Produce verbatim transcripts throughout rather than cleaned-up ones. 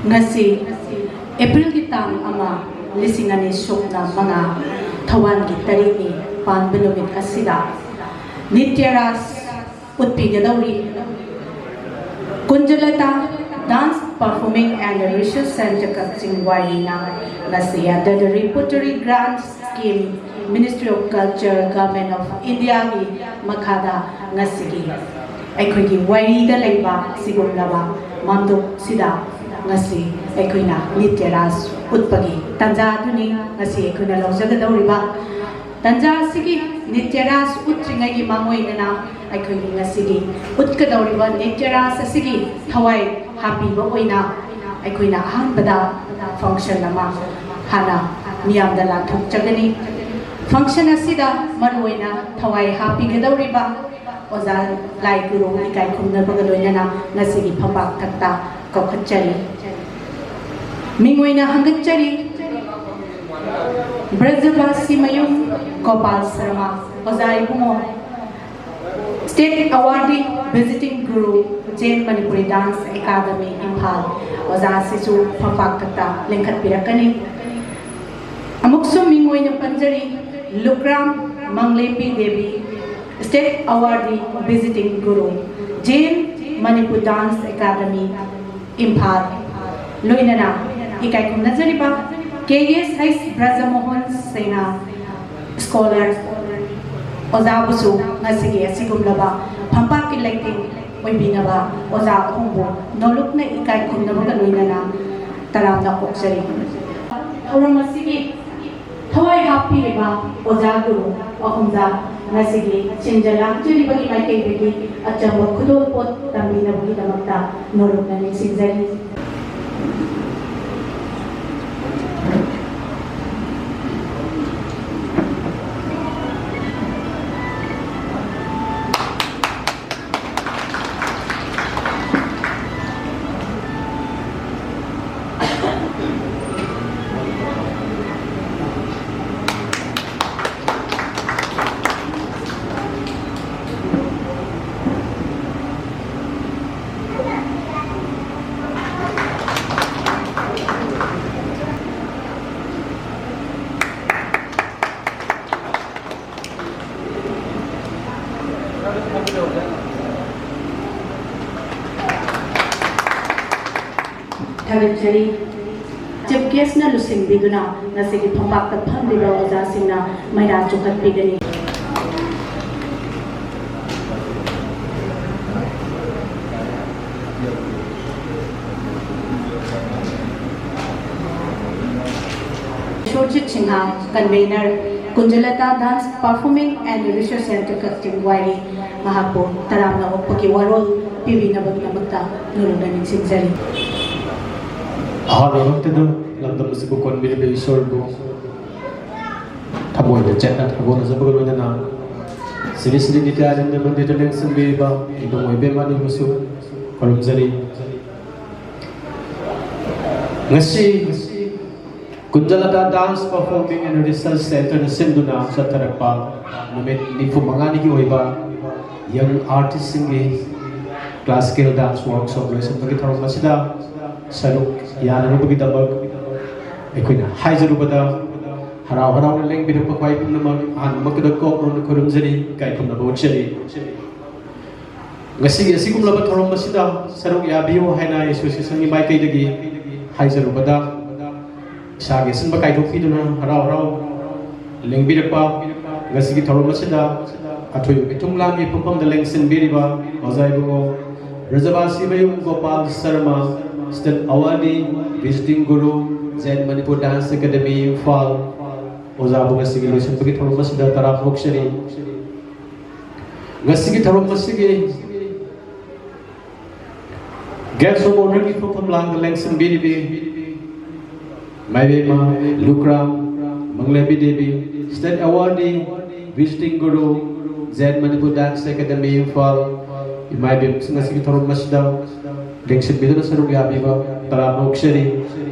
ꯉꯁꯤ ꯑꯦꯄ꯭ꯔꯤꯜꯒꯤ ꯇꯥꯡ ꯑꯃ, ꯂꯤꯁꯤꯡ ꯑꯅꯤ ꯁꯨꯞꯅ ꯃꯉꯥ, ꯊꯧꯋꯥꯟꯒꯤ ꯇꯔꯦꯠꯅꯤ ꯄꯥꯟꯕ ꯅꯨꯃꯤꯠ ꯑꯁꯤꯗ ꯅꯤꯇ꯭ꯌ Ras ꯎꯠꯄꯤꯒꯗꯧꯔꯤ꯫ ꯀꯨꯟꯖꯂꯇꯥ Dance Performing and Research Center ꯀꯛꯆꯤꯡ ꯋꯥꯏꯔꯤꯅ ꯉꯁꯤ under the Repertory Grant Scheme, Ministry of Culture, Government of Indiaꯒꯤ ꯃꯈꯥꯗ ꯉꯁꯤꯒꯤ ꯑꯩꯈꯣꯏꯒꯤ ꯋꯥꯏꯔꯤꯗ ꯂꯩꯕ ꯁꯤꯒꯨꯝꯂꯕ ꯃꯥꯡꯗꯣꯞꯁꯤꯗ ꯉꯁꯤ ꯑꯩꯈꯣꯏꯅ ꯅꯤꯇ꯭ꯌ ꯔꯥꯁ ꯎꯠꯄꯒꯤ ꯇꯥꯟꯖꯥ ꯑꯗꯨꯅꯤ ꯉꯁꯤ ꯑꯩꯈꯣꯏꯅ ꯂꯧꯖꯒꯗꯧꯔꯤꯕ꯫ ꯇꯥꯟꯖꯥ ꯑꯁꯤꯒꯤ ꯅꯤꯇ꯭ꯌ ꯔꯥꯁ ꯎꯠꯇ꯭ꯔꯤꯉꯩꯒꯤ ꯃꯥꯡꯑꯣꯏꯅꯅ ꯑꯩꯈꯣꯏꯒꯤ ꯉꯁꯤꯒꯤ ꯎꯠꯀꯗꯧꯔꯤꯕ ꯅꯤꯇ꯭ꯌ ꯔꯥꯁ ꯑꯁꯤꯒꯤ ꯊꯋꯥꯏ ꯍꯥꯞꯄꯤꯕ ꯑꯣꯏꯅ ꯑꯩꯈꯣꯏꯅ ꯑꯍꯥꯟꯕꯗ function ꯑꯃ ꯍꯥꯟꯅ ꯃꯤꯌꯥꯝꯗ ꯂꯥꯟꯊꯣꯛꯆꯒꯅꯤ꯫ Function ꯑꯁꯤꯗ ꯃꯔꯨꯑꯣꯏꯅ ꯊꯋꯥꯏ ꯍꯥꯞꯄꯤꯒꯗꯧꯔꯤꯕ ꯑꯣꯖꯥ ꯂꯥꯏ ꯒꯨꯔꯨ ꯏꯀꯥꯏ ꯈꯨꯝꯅꯕꯒ ꯂꯣꯏꯅꯅ ꯉꯁꯤꯒꯤ ꯐꯝꯄꯥꯛ ꯊꯛꯇ ꯀꯧꯈꯠꯆꯔꯤ꯫ ꯃꯤꯡ ꯑꯣꯏꯅ ꯍꯪꯒꯠꯆꯔꯤ ꯕ꯭ꯔꯖꯕꯥꯁꯤ ꯃꯌꯨꯝ ꯒꯣꯄꯥꯜ ꯁꯔꯃ, ꯑꯣꯖꯥ ꯏꯕꯨꯡꯉꯣ, State Awardee, Visiting Guru, Jain Manipuri Dance Academy, Imphal, ꯑꯣꯖꯥ ꯑꯁꯤꯁꯨ ꯐꯝꯄꯥꯛ ꯊꯛꯇ ꯂꯦꯡꯈꯠꯄꯤꯔꯛꯀꯅꯤ꯫ ꯑꯃꯨꯛꯁꯨ ꯃꯤꯡ ꯑꯣꯏꯅ ꯄꯟꯖꯔꯤ ꯂꯨꯀ꯭ꯔꯥꯝ ꯃꯪꯂꯦꯝꯕꯤ Devi, State Awardee, Visiting Guru, Jain Manipur Dance Academy, Imphal, ꯂꯣꯏꯅꯅ ꯏꯀꯥꯏ ꯈꯨꯝꯅꯖꯔꯤꯕ ꯀꯦ ꯑꯦꯁ ꯍꯩꯁ ꯕ꯭ꯔꯖꯃꯣꯍꯟ ꯁꯦꯅꯥ, Scholar, ꯑꯣꯖꯥꯕꯨꯁꯨ ꯉꯁꯤꯒꯤ ꯑꯁꯤꯒꯨꯝꯂꯕ ꯐꯝꯄꯥꯛꯀꯤ ꯂꯩꯇꯦꯡ ꯑꯣꯏꯕꯤꯅꯕ ꯑꯣꯖꯥ ꯑꯍꯨꯝꯕꯨ ꯅꯣꯂꯨꯛꯅ ꯏꯀꯥꯏ ꯈꯨꯝꯅꯕꯒ ꯂꯣꯏꯅꯅ ꯇꯔꯥꯝꯅ ꯑꯣꯛꯆꯔꯤ꯫ ꯊꯧꯔꯝ ꯑꯁꯤꯒꯤ ꯊꯋꯥꯏ ꯍꯥꯞꯄꯤꯔꯤꯕ ꯑꯣꯖꯥ ꯒꯨꯔꯨ ꯑꯍꯨꯝꯗ ꯉꯁꯤꯒꯤ ꯁꯤꯟꯖ ꯂꯥꯡꯖꯔꯤꯕꯒꯤ ꯃꯥꯏꯀꯩꯗꯒꯤ ꯑꯆꯝꯕ ꯈꯨꯗꯣꯜꯄꯣꯠ ꯇꯝꯕꯤꯅꯕꯒꯤꯗꯃꯛꯇ ꯅꯣꯂꯨꯛꯅ ꯅꯤꯡꯁꯤꯡꯖꯔꯤ꯫ ꯊꯥꯒꯠꯆꯔꯤ꯫ ꯆꯤꯐ ꯒꯦꯁꯅ ꯂꯨꯆꯤꯡꯕꯤꯗꯨꯅ ꯉꯁꯤꯒꯤ ꯐꯝꯄꯥꯛꯇ ꯐꯝꯂꯤꯕ ꯑꯣꯖꯥꯁꯤꯡꯅ ꯃꯩꯔꯥ ꯆꯣꯡꯈꯠꯄꯤꯒꯅꯤ꯫ Surjit Singh, convener, ꯀꯨꯟꯖꯂꯇꯥ Dance Performing and Research Center ꯀꯛꯆꯤꯡ ꯋꯥꯏꯔꯤ꯫ ꯃꯍꯥꯛꯄꯨ ꯇꯔꯥꯝꯅ ꯑꯣꯛꯄꯒꯤ ꯋꯥꯔꯣꯜ ꯄꯤꯕꯤꯅꯕꯒꯤꯗꯃꯛꯇ ꯅꯣꯂꯨꯛꯅ ꯅꯤꯡꯁꯤꯡꯖꯔꯤ꯫ ꯑꯍꯥꯟꯕꯃꯛꯇꯗ ꯂꯝꯗꯝ ꯑꯁꯤꯕꯨ ꯀꯣꯟꯕꯤꯔꯤꯕ ꯏꯁꯣꯔꯕꯨ ꯊꯃꯣꯏꯗ ꯆꯦꯠꯅ ꯊꯥꯒꯣꯟꯅꯖꯕꯒ ꯂꯣꯏꯅꯅ ꯁ꯭ꯔꯤ ꯁ꯭ꯔꯤ ꯅꯤꯇ꯭ꯌꯥꯅꯟꯗ ꯃꯟꯗꯤꯔꯗ ꯂꯦꯡꯁꯤꯟꯕꯤꯔꯤꯕ ꯏꯕꯨꯡꯉꯣ ꯏꯕꯦꯝꯃ ꯑꯅꯤꯕꯨꯁꯨ ꯈꯨꯔꯨꯝꯖꯔꯤ꯫ ꯉꯁꯤ ꯀꯨꯟꯖꯂꯇꯥ Dance Performing and Research Centerꯅ ꯁꯤꯟꯗꯨꯅ ꯆꯠꯊꯔꯛꯄ ꯅꯨꯃꯤꯠ ꯅꯤꯐꯨ ꯃꯉꯥꯅꯤꯒꯤ ꯑꯣꯏꯕ young artistꯁꯤꯡꯒꯤ classical dance workshop ꯂꯣꯏꯁꯤꯟꯕꯒꯤ ꯊꯧꯔꯝ ꯑꯁꯤꯗ ꯁꯔꯨꯛ ꯌꯥꯅꯅꯕꯒꯤꯗꯃꯛ ꯑꯩꯈꯣꯏꯅ ꯍꯥꯏꯖꯔꯨꯕꯗ ꯍꯔꯥꯎ ꯍꯔꯥꯎꯅ ꯂꯦꯡꯕꯤꯔꯛꯄ ꯈ꯭ꯋꯥꯏ ꯄꯨꯝꯅꯃꯛ ꯑꯍꯥꯟꯕꯃꯛꯇꯗ ꯀꯣꯛ ꯅꯣꯟꯅ ꯈꯨꯔꯨꯝꯖꯔꯤ, ꯏꯀꯥꯏ ꯈꯨꯝꯅꯕ ꯎꯠꯆꯔꯤ꯫ ꯉꯁꯤꯒꯤ ꯑꯁꯤꯒꯨꯝꯂꯕ ꯊꯧꯔꯝ ꯑꯁꯤꯗ ꯁꯔꯨꯛ ꯌꯥꯕꯤꯌꯨ ꯍꯥꯏꯅ associationꯒꯤ ꯃꯥꯏꯀꯩꯗꯒꯤ ꯍꯥꯏꯖꯔꯨꯕꯗ, ꯏꯁꯥꯒꯤ ꯑꯁꯤꯟꯕ ꯀꯥꯏꯊꯣꯛꯄꯤꯗꯨꯅ ꯍꯔꯥꯎ ꯍꯔꯥꯎ ꯂꯦꯡꯕꯤꯔꯛꯄ ꯉꯁꯤꯒꯤ ꯊꯧꯔꯝ ꯑꯁꯤꯗ ꯑꯊꯣꯏꯕ ꯃꯤꯊꯨꯡꯂꯥꯡꯒꯤ ꯐꯝꯐꯝꯗ ꯂꯦꯡꯁꯤꯟꯕꯤꯔꯤꯕ ꯑꯣꯖꯥ ꯏꯕꯨꯡꯉꯣ ꯔꯖꯕꯥꯁꯤꯃꯌꯨꯝ Gopal Sharma, State Awardee, Visiting Guru, Zen Manipur Dance Academy, Imphal, ꯑꯣꯖꯥꯕꯨ ꯉꯁꯤꯒꯤ ꯂꯣꯏꯁꯤꯟꯕꯒꯤ ꯊꯧꯔꯝ ꯑꯁꯤꯗ ꯇꯔꯥꯝꯅ ꯑꯣꯛꯆꯔꯤ꯫ ꯉꯁꯤꯒꯤ ꯊꯧꯔꯝ ꯑꯁꯤꯒꯤ guest of honourꯒꯤ ꯐꯝꯐꯝ ꯂꯥꯡꯗ ꯂꯦꯡꯁꯤꯟꯕꯤꯔꯤꯕꯤ ꯃꯥꯏꯕꯦꯝꯃ ꯂꯨꯀ꯭ꯔꯥꯝ ꯃꯪꯂꯦꯝꯕꯤ Devi, State Awardee, Visiting Guru, Zen Manipur Dance Academy, Imphal, ꯏꯃꯥ ꯏꯕꯦꯝꯁꯤꯡ ꯑꯁꯤꯒꯤ ꯊꯧꯔꯝ ꯑꯁꯤꯗ ꯂꯦꯡꯁꯤꯟꯕꯤꯗꯨꯅ ꯁꯔꯨꯛ ꯌꯥꯕꯤꯕ ꯇꯔꯥꯝꯅ ꯑꯣꯛꯆꯔꯤ꯫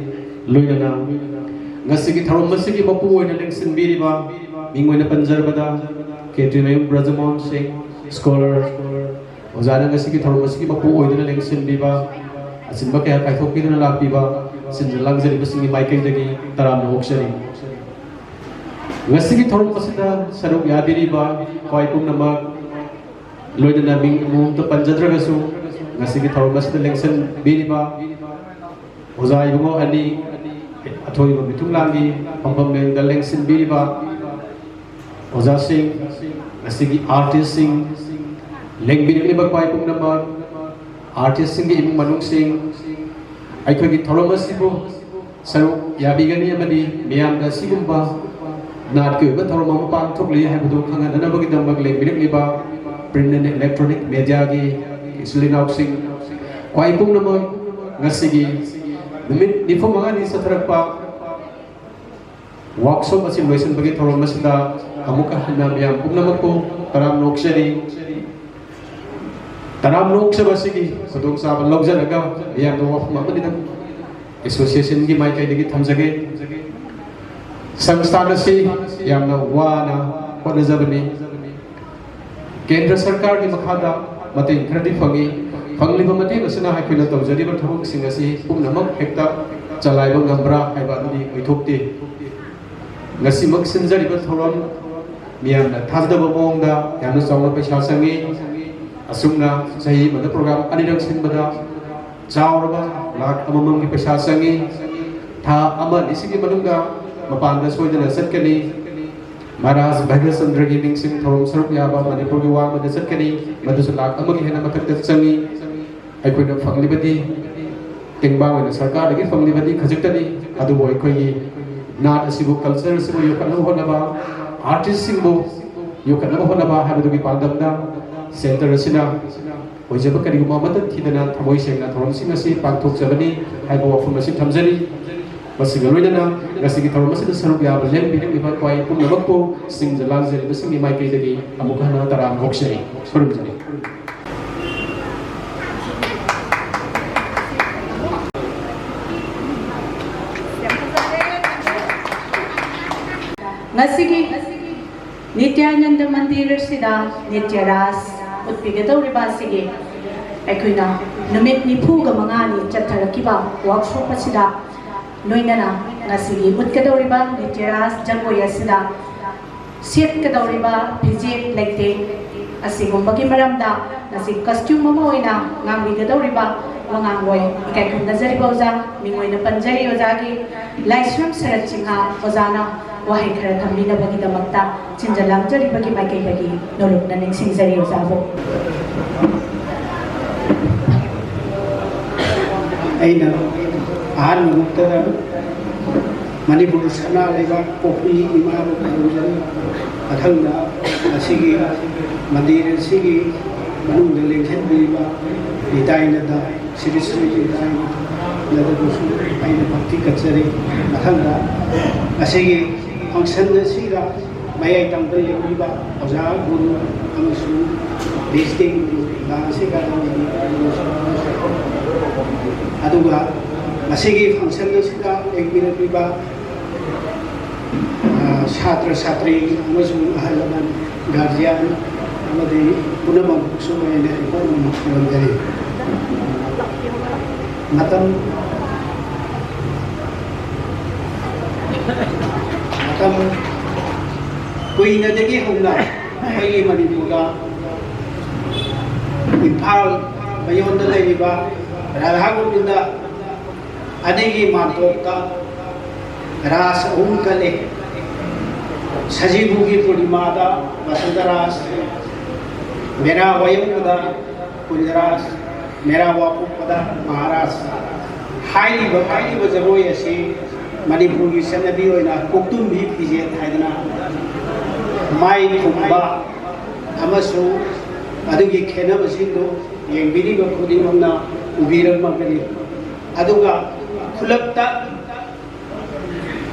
ꯂꯣꯏꯅꯅ ꯉꯁꯤꯒꯤ ꯊꯧꯔꯝ ꯑꯁꯤꯒꯤ ꯃꯄꯨ ꯑꯣꯏꯅ ꯂꯦꯡꯁꯤꯟꯕꯤꯔꯤꯕ ꯃꯤꯡ ꯑꯣꯏꯅ ꯄꯟꯖꯔꯕꯗ ꯀꯦ ꯇ꯭ꯔꯤꯃꯌꯨꯝ ꯕ꯭ꯔꯖꯃꯣꯍꯟ ꯁꯤꯡ, scholar, ꯑꯣꯖꯥꯅ ꯉꯁꯤꯒꯤ ꯊꯧꯔꯝ ꯑꯁꯤꯒꯤ ꯃꯄꯨ ꯑꯣꯏꯗꯨꯅ ꯂꯦꯡꯁꯤꯟꯕꯤꯕ, ꯑꯆꯤꯟꯕ ꯀꯌꯥ ꯀꯥꯏꯊꯣꯛꯄꯤꯗꯨꯅ ꯂꯥꯛꯄꯤꯕ, ꯁꯤꯟꯖ ꯂꯥꯡꯖꯔꯤꯕꯁꯤꯡꯒꯤ ꯃꯥꯏꯀꯩꯗꯒꯤ ꯇꯔꯥꯝꯅ ꯑꯣꯛꯆꯔꯤ꯫ ꯉꯁꯤꯒꯤ ꯊꯧꯔꯝ ꯑꯁꯤꯗ ꯁꯔꯨꯛ ꯌꯥꯕꯤꯔꯤꯕ ꯈ꯭ꯋꯥꯏ ꯄꯨꯝꯅꯃꯛ, ꯂꯣꯏꯅꯅ ꯃꯤꯡ ꯑꯃꯃꯝꯇ ꯄꯟꯖꯗ꯭ꯔꯒꯁꯨ, ꯉꯁꯤꯒꯤ ꯊꯧꯔꯝ ꯑꯁꯤꯗ ꯂꯦꯡꯁꯤꯟꯕꯤꯔꯤꯕ ꯑꯣꯖꯥ ꯏꯕꯨꯡꯉꯣ ꯑꯅꯤ, ꯑꯊꯣꯏꯕ ꯃꯤꯊꯨꯡꯂꯥꯡꯒꯤ ꯐꯝꯐꯝ ꯂꯦꯡꯗ ꯂꯦꯡꯁꯤꯟꯕꯤꯔꯤꯕ ꯑꯣꯖꯥꯁꯤꯡ, ꯉꯁꯤꯒꯤ ꯑꯥꯔꯇꯤꯁꯁꯤꯡ, ꯂꯦꯡꯕꯤꯔꯛꯂꯤꯕ ꯈ꯭ꯋꯥꯏ ꯄꯨꯝꯅꯃꯛ, ꯑꯥꯔꯇꯤꯁꯁꯤꯡꯒꯤ ꯏꯃꯨꯡ ꯃꯅꯨꯡꯁꯤꯡ, ꯑꯩꯈꯣꯏꯒꯤ ꯊꯧꯔꯝ ꯑꯁꯤꯕꯨ ꯁꯔꯨꯛ ꯌꯥꯕꯤꯒꯅꯤ ꯑꯃꯗꯤ ꯃꯤꯌꯥꯝꯗ ꯑꯁꯤꯒꯨꯝꯕ ꯅꯥꯠꯀꯤ ꯑꯣꯏꯕ ꯊꯧꯔꯝ ꯑꯃ ꯄꯥꯡꯊꯣꯛꯂꯤ ꯍꯥꯏꯕꯗꯨ ꯈꯪꯍꯟꯅꯅꯕꯒꯤꯗꯃꯛ ꯂꯦꯡꯕꯤꯔꯛꯂꯤꯕ print and electronic mediaꯒꯤ ꯏꯆꯤꯜ ꯏꯅꯥꯎꯁꯤꯡ, ꯈ꯭ꯋꯥꯏ ꯄꯨꯝꯅꯃꯛ, ꯉꯁꯤꯒꯤ ꯅꯨꯃꯤꯠ ꯅꯤꯐꯨ ꯃꯉꯥꯅꯤ ꯆꯠꯊꯔꯛꯄ workshop ꯑꯁꯤ ꯂꯣꯏꯁꯤꯟꯕꯒꯤ ꯊꯧꯔꯝ ꯑꯁꯤꯗ ꯑꯃꯨꯛꯀ ꯍꯟꯅ ꯃꯤꯌꯥꯝ ꯄꯨꯝꯅꯃꯛꯄꯨ ꯇꯔꯥꯝꯅ ꯑꯣꯛꯆꯔꯤ꯫ ꯇꯔꯥꯝꯅ ꯑꯣꯛꯆꯕ ꯑꯁꯤꯒꯤ ꯈꯨꯗꯣꯡꯆꯥꯕ ꯂꯧꯖꯔꯒ ꯃꯤꯌꯥꯝꯗ ꯋꯥꯐꯝ ꯑꯃꯅꯤꯗꯪ associationꯒꯤ ꯃꯥꯏꯀꯩꯗꯒꯤ ꯊꯝꯖꯒꯦ꯫ ꯁꯪꯁꯊꯥꯟ ꯑꯁꯤ ꯌꯥꯝꯅ ꯋꯥꯅ ꯍꯣꯠꯅꯖꯕꯅꯤ꯫ ꯀꯦꯟꯗ꯭ꯔ ꯁꯔꯀꯥꯔꯒꯤ ꯃꯈꯥꯗ ꯃꯇꯦꯡ ꯈꯔꯗꯤ ꯐꯪꯏ꯫ ꯐꯪꯂꯤꯕ ꯃꯇꯦꯡ ꯑꯁꯤꯅ ꯑꯩꯈꯣꯏꯅ ꯇꯧꯖꯔꯤꯕ ꯊꯕꯛꯁꯤꯡ ꯑꯁꯤ ꯄꯨꯝꯅꯃꯛ ꯍꯦꯛꯇ ꯆꯂꯥꯏꯕ ꯉꯝꯕ꯭ꯔꯥ ꯍꯥꯏꯕ ꯑꯗꯨꯗꯤ ꯑꯣꯏꯊꯣꯛꯇꯦ꯫ ꯉꯁꯤꯃꯛ ꯁꯤꯟꯖꯔꯤꯕ ꯊꯧꯔꯝ ꯃꯤꯌꯥꯝꯅ ꯊꯥꯖꯗꯕ ꯃꯑꯣꯡꯗ ꯌꯥꯝꯅ ꯆꯥꯎꯅ ꯄꯩꯁꯥ ꯆꯪꯏ꯫ ꯑꯁꯨꯝꯅ ꯆꯍꯤ ꯑꯃꯗ program ꯑꯅꯤꯔꯛ ꯁꯤꯟꯕꯗ ꯆꯥꯎꯔꯕ ꯂꯥꯈ ꯑꯃꯃꯝꯒꯤ ꯄꯩꯁꯥ ꯆꯪꯏ꯫ ꯊꯥ ꯑꯃ ꯑꯅꯤꯁꯤꯒꯤ ꯃꯅꯨꯡꯗ ꯃꯄꯥꯟꯗ ꯁꯣꯏꯗꯅ ꯆꯠꯀꯅꯤ꯫ ꯃꯍꯥꯔꯥꯖ ꯚꯥꯒ꯭ꯌꯆꯟꯗ꯭ꯔꯒꯤ ꯅꯤꯡꯁꯤꯡ ꯊꯧꯔꯝ ꯁꯔꯨꯛ ꯌꯥꯕ ꯃꯅꯤꯄꯨꯔꯒꯤ ꯋꯥꯡꯃꯗ ꯆꯠꯀꯅꯤ꯫ ꯃꯗꯨꯁꯨ ꯂꯥꯈ ꯑꯃꯒꯤ ꯍꯦꯟꯅ ꯃꯊꯛꯇ ꯆꯪꯏ꯫ ꯑꯩꯈꯣꯏꯅ ꯐꯪꯂꯤꯕꯗꯤ, ꯇꯦꯡꯕꯥꯡ ꯑꯣꯏꯅ ꯁꯔꯀꯥꯔꯗꯒꯤ ꯐꯪꯂꯤꯕꯗꯤ ꯈꯖꯤꯛꯇꯅꯤ, ꯑꯗꯨꯕꯨ ꯑꯩꯈꯣꯏꯒꯤ ꯅꯥꯠ ꯑꯁꯤꯕꯨ, culture ꯑꯁꯤꯕꯨ ꯌꯣꯛꯈꯠꯅꯕ ꯍꯣꯠꯅꯕ, artistꯁꯤꯡꯕꯨ ꯌꯣꯛꯈꯠꯅꯕ ꯍꯣꯠꯅꯕ ꯍꯥꯏꯕꯗꯨꯒꯤ ꯄꯥꯟꯗꯝꯗ centre ꯑꯁꯤꯅ ꯑꯣꯏꯖꯕ ꯀꯔꯤꯒꯨꯝꯕ ꯑꯃꯠꯇ ꯊꯤꯗꯅ ꯊꯃꯣꯏ ꯁꯦꯡꯅ ꯊꯧꯔꯝꯁꯤꯡ ꯑꯁꯤ ꯄꯥꯡꯊꯣꯛꯆꯕꯅꯤ ꯍꯥꯏꯕ ꯋꯥꯐꯝ ꯑꯁꯤ ꯊꯝꯖꯔꯤ꯫ ꯃꯁꯤꯒ ꯂꯣꯏꯅꯅ ꯉꯁꯤꯒꯤ ꯊꯧꯔꯝ ꯑꯁꯤꯗ ꯁꯔꯨꯛ ꯌꯥꯕ ꯂꯦꯡꯕꯤꯔꯛꯂꯤꯕ ꯈ꯭ꯋꯥꯏ ꯄꯨꯝꯅꯃꯛꯄꯨ ꯁꯤꯡꯖ ꯂꯥꯡꯖꯔꯤꯕꯁꯤꯡꯒꯤ ꯃꯥꯏꯀꯩꯗꯒꯤ ꯑꯃꯨꯛ ꯍꯟꯅ ꯇꯔꯥꯝꯅ ꯑꯣꯛꯆꯔꯤ꯫ ꯈꯨꯔꯨꯝꯖꯔꯤ꯫ ꯉꯁꯤꯒꯤ ꯅꯤꯇ꯭ꯌꯥꯅꯟꯗ ꯃꯟꯗꯤꯔ ꯑꯁꯤꯗ ꯅꯤꯇ꯭ꯌ ꯔꯥꯁ ꯎꯠꯄꯤꯒꯗꯧꯔꯤꯕ ꯑꯁꯤꯒꯤ ꯑꯩꯈꯣꯏꯅ ꯅꯨꯃꯤꯠ ꯅꯤꯐꯨꯒ ꯃꯉꯥꯅꯤ ꯆꯠꯊꯔꯛꯈꯤꯕ workshop ꯑꯁꯤꯗ ꯂꯣꯏꯅꯅ ꯉꯁꯤꯒꯤ ꯎꯠꯀꯗꯧꯔꯤꯕ ꯅꯤꯇ꯭ꯌ ꯔꯥꯁ ꯖꯒꯣꯏ ꯑꯁꯤꯗ ꯁꯦꯠꯀꯗꯧꯔꯤꯕ ꯐꯤꯖꯦꯠ ꯂꯩꯇꯦꯡ, ꯑꯁꯤꯒꯨꯝꯕꯒꯤ ꯃꯔꯝꯗ ꯉꯁꯤ ꯀꯁꯇ꯭ꯌꯨꯝ ꯑꯃ ꯑꯣꯏꯅ ꯉꯥꯡꯕꯤꯒꯗꯧꯔꯤꯕ ꯋꯥꯉꯥꯡꯂꯣꯏ ꯏꯀꯥꯏ ꯈꯨꯝꯅꯖꯔꯤꯕ ꯑꯣꯖꯥ, ꯃꯤꯡ ꯑꯣꯏꯅ ꯄꯟꯖꯔꯤ ꯑꯣꯖꯥꯒꯤ, ꯂꯥꯏꯁ꯭ꯔꯝ ꯁꯔꯠ ꯁꯤꯡꯍ ꯑꯣꯖꯥꯅ ꯋꯥꯍꯩ ꯈꯔ ꯊꯝꯕꯤꯅꯕꯒꯤꯗꯃꯛꯇ ꯁꯤꯟꯖ ꯂꯥꯡꯖꯔꯤꯕꯒꯤ ꯃꯥꯏꯀꯩꯗꯒꯤ ꯅꯣꯂꯨꯛꯅ ꯅꯤꯡꯁꯤꯡꯖꯔꯤ ꯑꯣꯖꯥꯕꯨ꯫ ꯑꯩꯅ ꯑꯍꯥꯟꯕꯃꯛꯇꯗ ꯃꯅꯤꯄꯨꯔ ꯁꯅꯥ ꯂꯩꯕꯥꯛ ꯄꯣꯛꯄꯤ ꯏꯃꯥꯕꯨ ꯈꯨꯔꯨꯝꯖꯔꯤ꯫ ꯃꯊꯪꯗ ꯑꯁꯤꯒꯤ ꯃꯟꯗꯤꯔ ꯑꯁꯤꯒꯤ ꯃꯅꯨꯡꯗ ꯂꯦꯡꯁꯤꯟꯕꯤꯔꯤꯕ ꯅꯤꯇꯥꯏꯅꯗ ꯁꯤꯔꯤꯁ꯭ꯔꯤ ꯅꯤꯇꯥꯏꯅꯗꯕꯨꯁꯨ ꯑꯩꯅ ꯚꯛꯇꯤ ꯀꯠꯆꯔꯤ꯫ ꯃꯊꯪꯗ ꯑꯁꯤꯒꯤ ꯐꯪꯁꯟ ꯑꯁꯤꯗ ꯃꯌꯥꯏ ꯇꯪꯕ ꯂꯦꯡꯕꯤꯕ ꯑꯣꯖꯥ ꯒꯨꯔꯨ ꯑꯃꯁꯨꯡ ꯚꯤꯖꯤꯇꯤꯡ ꯒꯨꯔꯨ ꯗꯥꯟꯁ ꯑꯦꯀꯥꯗꯃꯤꯒꯤ ꯒꯨꯔꯨꯁꯤꯡ ꯑꯃꯁꯨꯡ, ꯑꯗꯨꯒ ꯃꯁꯤꯒꯤ ꯐꯪꯁꯟ ꯑꯁꯤꯗ ꯂꯦꯡꯕꯤꯔꯛꯂꯤꯕ, ꯑ, ꯁꯥꯇ꯭ꯔ ꯁꯥꯇ꯭ꯔꯤ ꯑꯃꯁꯨꯡ ꯑꯍꯜ ꯂꯃꯟ, ꯒꯥꯔꯖꯤꯌꯥꯟ ꯑꯃꯗꯤ ꯄꯨꯝꯅꯃꯛꯁꯨ ꯑꯩꯅ ꯏꯀꯣꯛꯅ ꯈꯨꯔꯨꯝꯖꯔꯤ꯫ ꯃꯇꯝ ꯃꯇꯝ ꯀꯨꯏꯅꯗꯒꯤ ꯍꯧꯅ ꯑꯩꯈꯣꯏꯒꯤ ꯃꯅꯤꯄꯨꯔꯗ ꯏꯝꯐꯥꯜ ꯃꯌꯣꯟꯗ ꯂꯩꯔꯤꯕ ꯔꯥꯙꯥ ꯒꯣꯕꯤꯟꯗ ꯑꯅꯤꯒꯤ ꯃꯥꯟꯇꯣꯞꯇ ꯔꯥꯁ ꯑꯍꯨꯝ ꯀꯠꯂꯤ꯫ ꯁꯖꯤꯕꯨꯒꯤ ꯄꯨꯔꯅꯤꯃꯥꯗ ꯕꯁꯟꯇ ꯔꯥꯁ, ꯃꯦꯔꯥ ꯋꯥꯌꯦꯜꯕꯗ ꯀꯨꯟꯖ ꯔꯥꯁ, ꯃꯦꯔꯥ ꯋꯥꯄꯣꯛꯄꯗ ꯃꯍꯥꯔꯥꯁ꯫ ꯍꯥꯏꯔꯤꯕ ꯀꯛꯂꯤꯕ ꯖꯒꯣꯏ ꯑꯁꯤ ꯃꯅꯤꯄꯨꯔꯒꯤ ꯆꯠꯅꯕꯤ ꯑꯣꯏꯅ ꯀꯣꯛꯇꯨꯝꯕꯤ ꯐꯤꯖꯦꯠ ꯍꯥꯏꯗꯅ ꯃꯥꯏ ꯈꯨꯝꯕ ꯑꯃꯁꯨꯡ ꯑꯗꯨꯒꯤ ꯈꯦꯠꯅꯕꯁꯤꯡꯗꯨ ꯌꯦꯡꯕꯤꯔꯤꯕ ꯈꯨꯗꯤꯡꯃꯛꯅ ꯎꯕꯤꯔꯝꯃꯒꯅꯤ꯫ ꯑꯗꯨꯒ ꯈꯨꯜꯂꯛꯇ,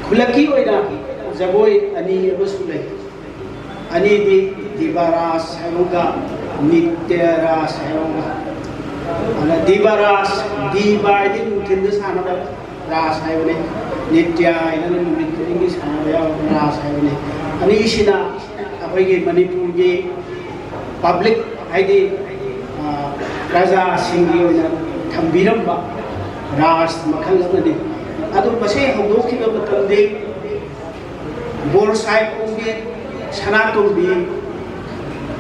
ꯈꯨꯜꯂꯛꯀꯤ ꯑꯣꯏꯅ ꯖꯒꯣꯏ ꯑꯅꯤ ꯑꯃꯁꯨ ꯂꯩ꯫ ꯑꯅꯤꯗꯤ ꯗꯤꯕꯥ ꯔꯥꯁ ꯍꯥꯏꯕꯒ ꯅꯤꯇ꯭ꯌ ꯔꯥꯁ ꯍꯥꯏꯕꯒ꯫ ꯑꯗ ꯗꯤꯕꯥ ꯔꯥꯁ, ꯗꯤꯕꯥ ꯍꯥꯏꯗꯤ ꯅꯨꯡꯊꯤꯟꯗ ꯁꯥꯟꯅꯕ ꯔꯥꯁ ꯍꯥꯏꯕꯅꯤ, ꯅꯤꯇ꯭ꯌ ꯍꯥꯏꯗꯅ ꯅꯨꯃꯤꯠ ꯈꯨꯗꯤꯡꯒꯤ ꯁꯥꯟꯅꯕ ꯌꯥꯕ ꯔꯥꯁ ꯍꯥꯏꯕꯅꯤ꯫ ꯑꯅꯤꯁꯤꯅ ꯑꯩꯈꯣꯏꯒꯤ ꯃꯅꯤꯄꯨꯔꯒꯤ ꯄꯕ꯭ꯂꯤꯛ, ꯍꯥꯏꯗꯤ, ꯑ, ꯄ꯭ꯔꯖꯥꯁꯤꯡꯒꯤ ꯑꯣꯏꯅ ꯊꯝꯕꯤꯔꯝꯕ ꯔꯥꯁ ꯃꯈꯜ ꯑꯃꯅꯤ꯫ ꯑꯗꯨ ꯃꯁꯤ ꯍꯧꯗꯣꯛꯈꯤꯕ ꯃꯇꯝꯗꯤ ꯕꯣꯔ ꯁꯥꯍꯦꯕ ꯑꯣꯡꯕꯤ ꯁꯅꯥꯇꯣꯝꯕꯤ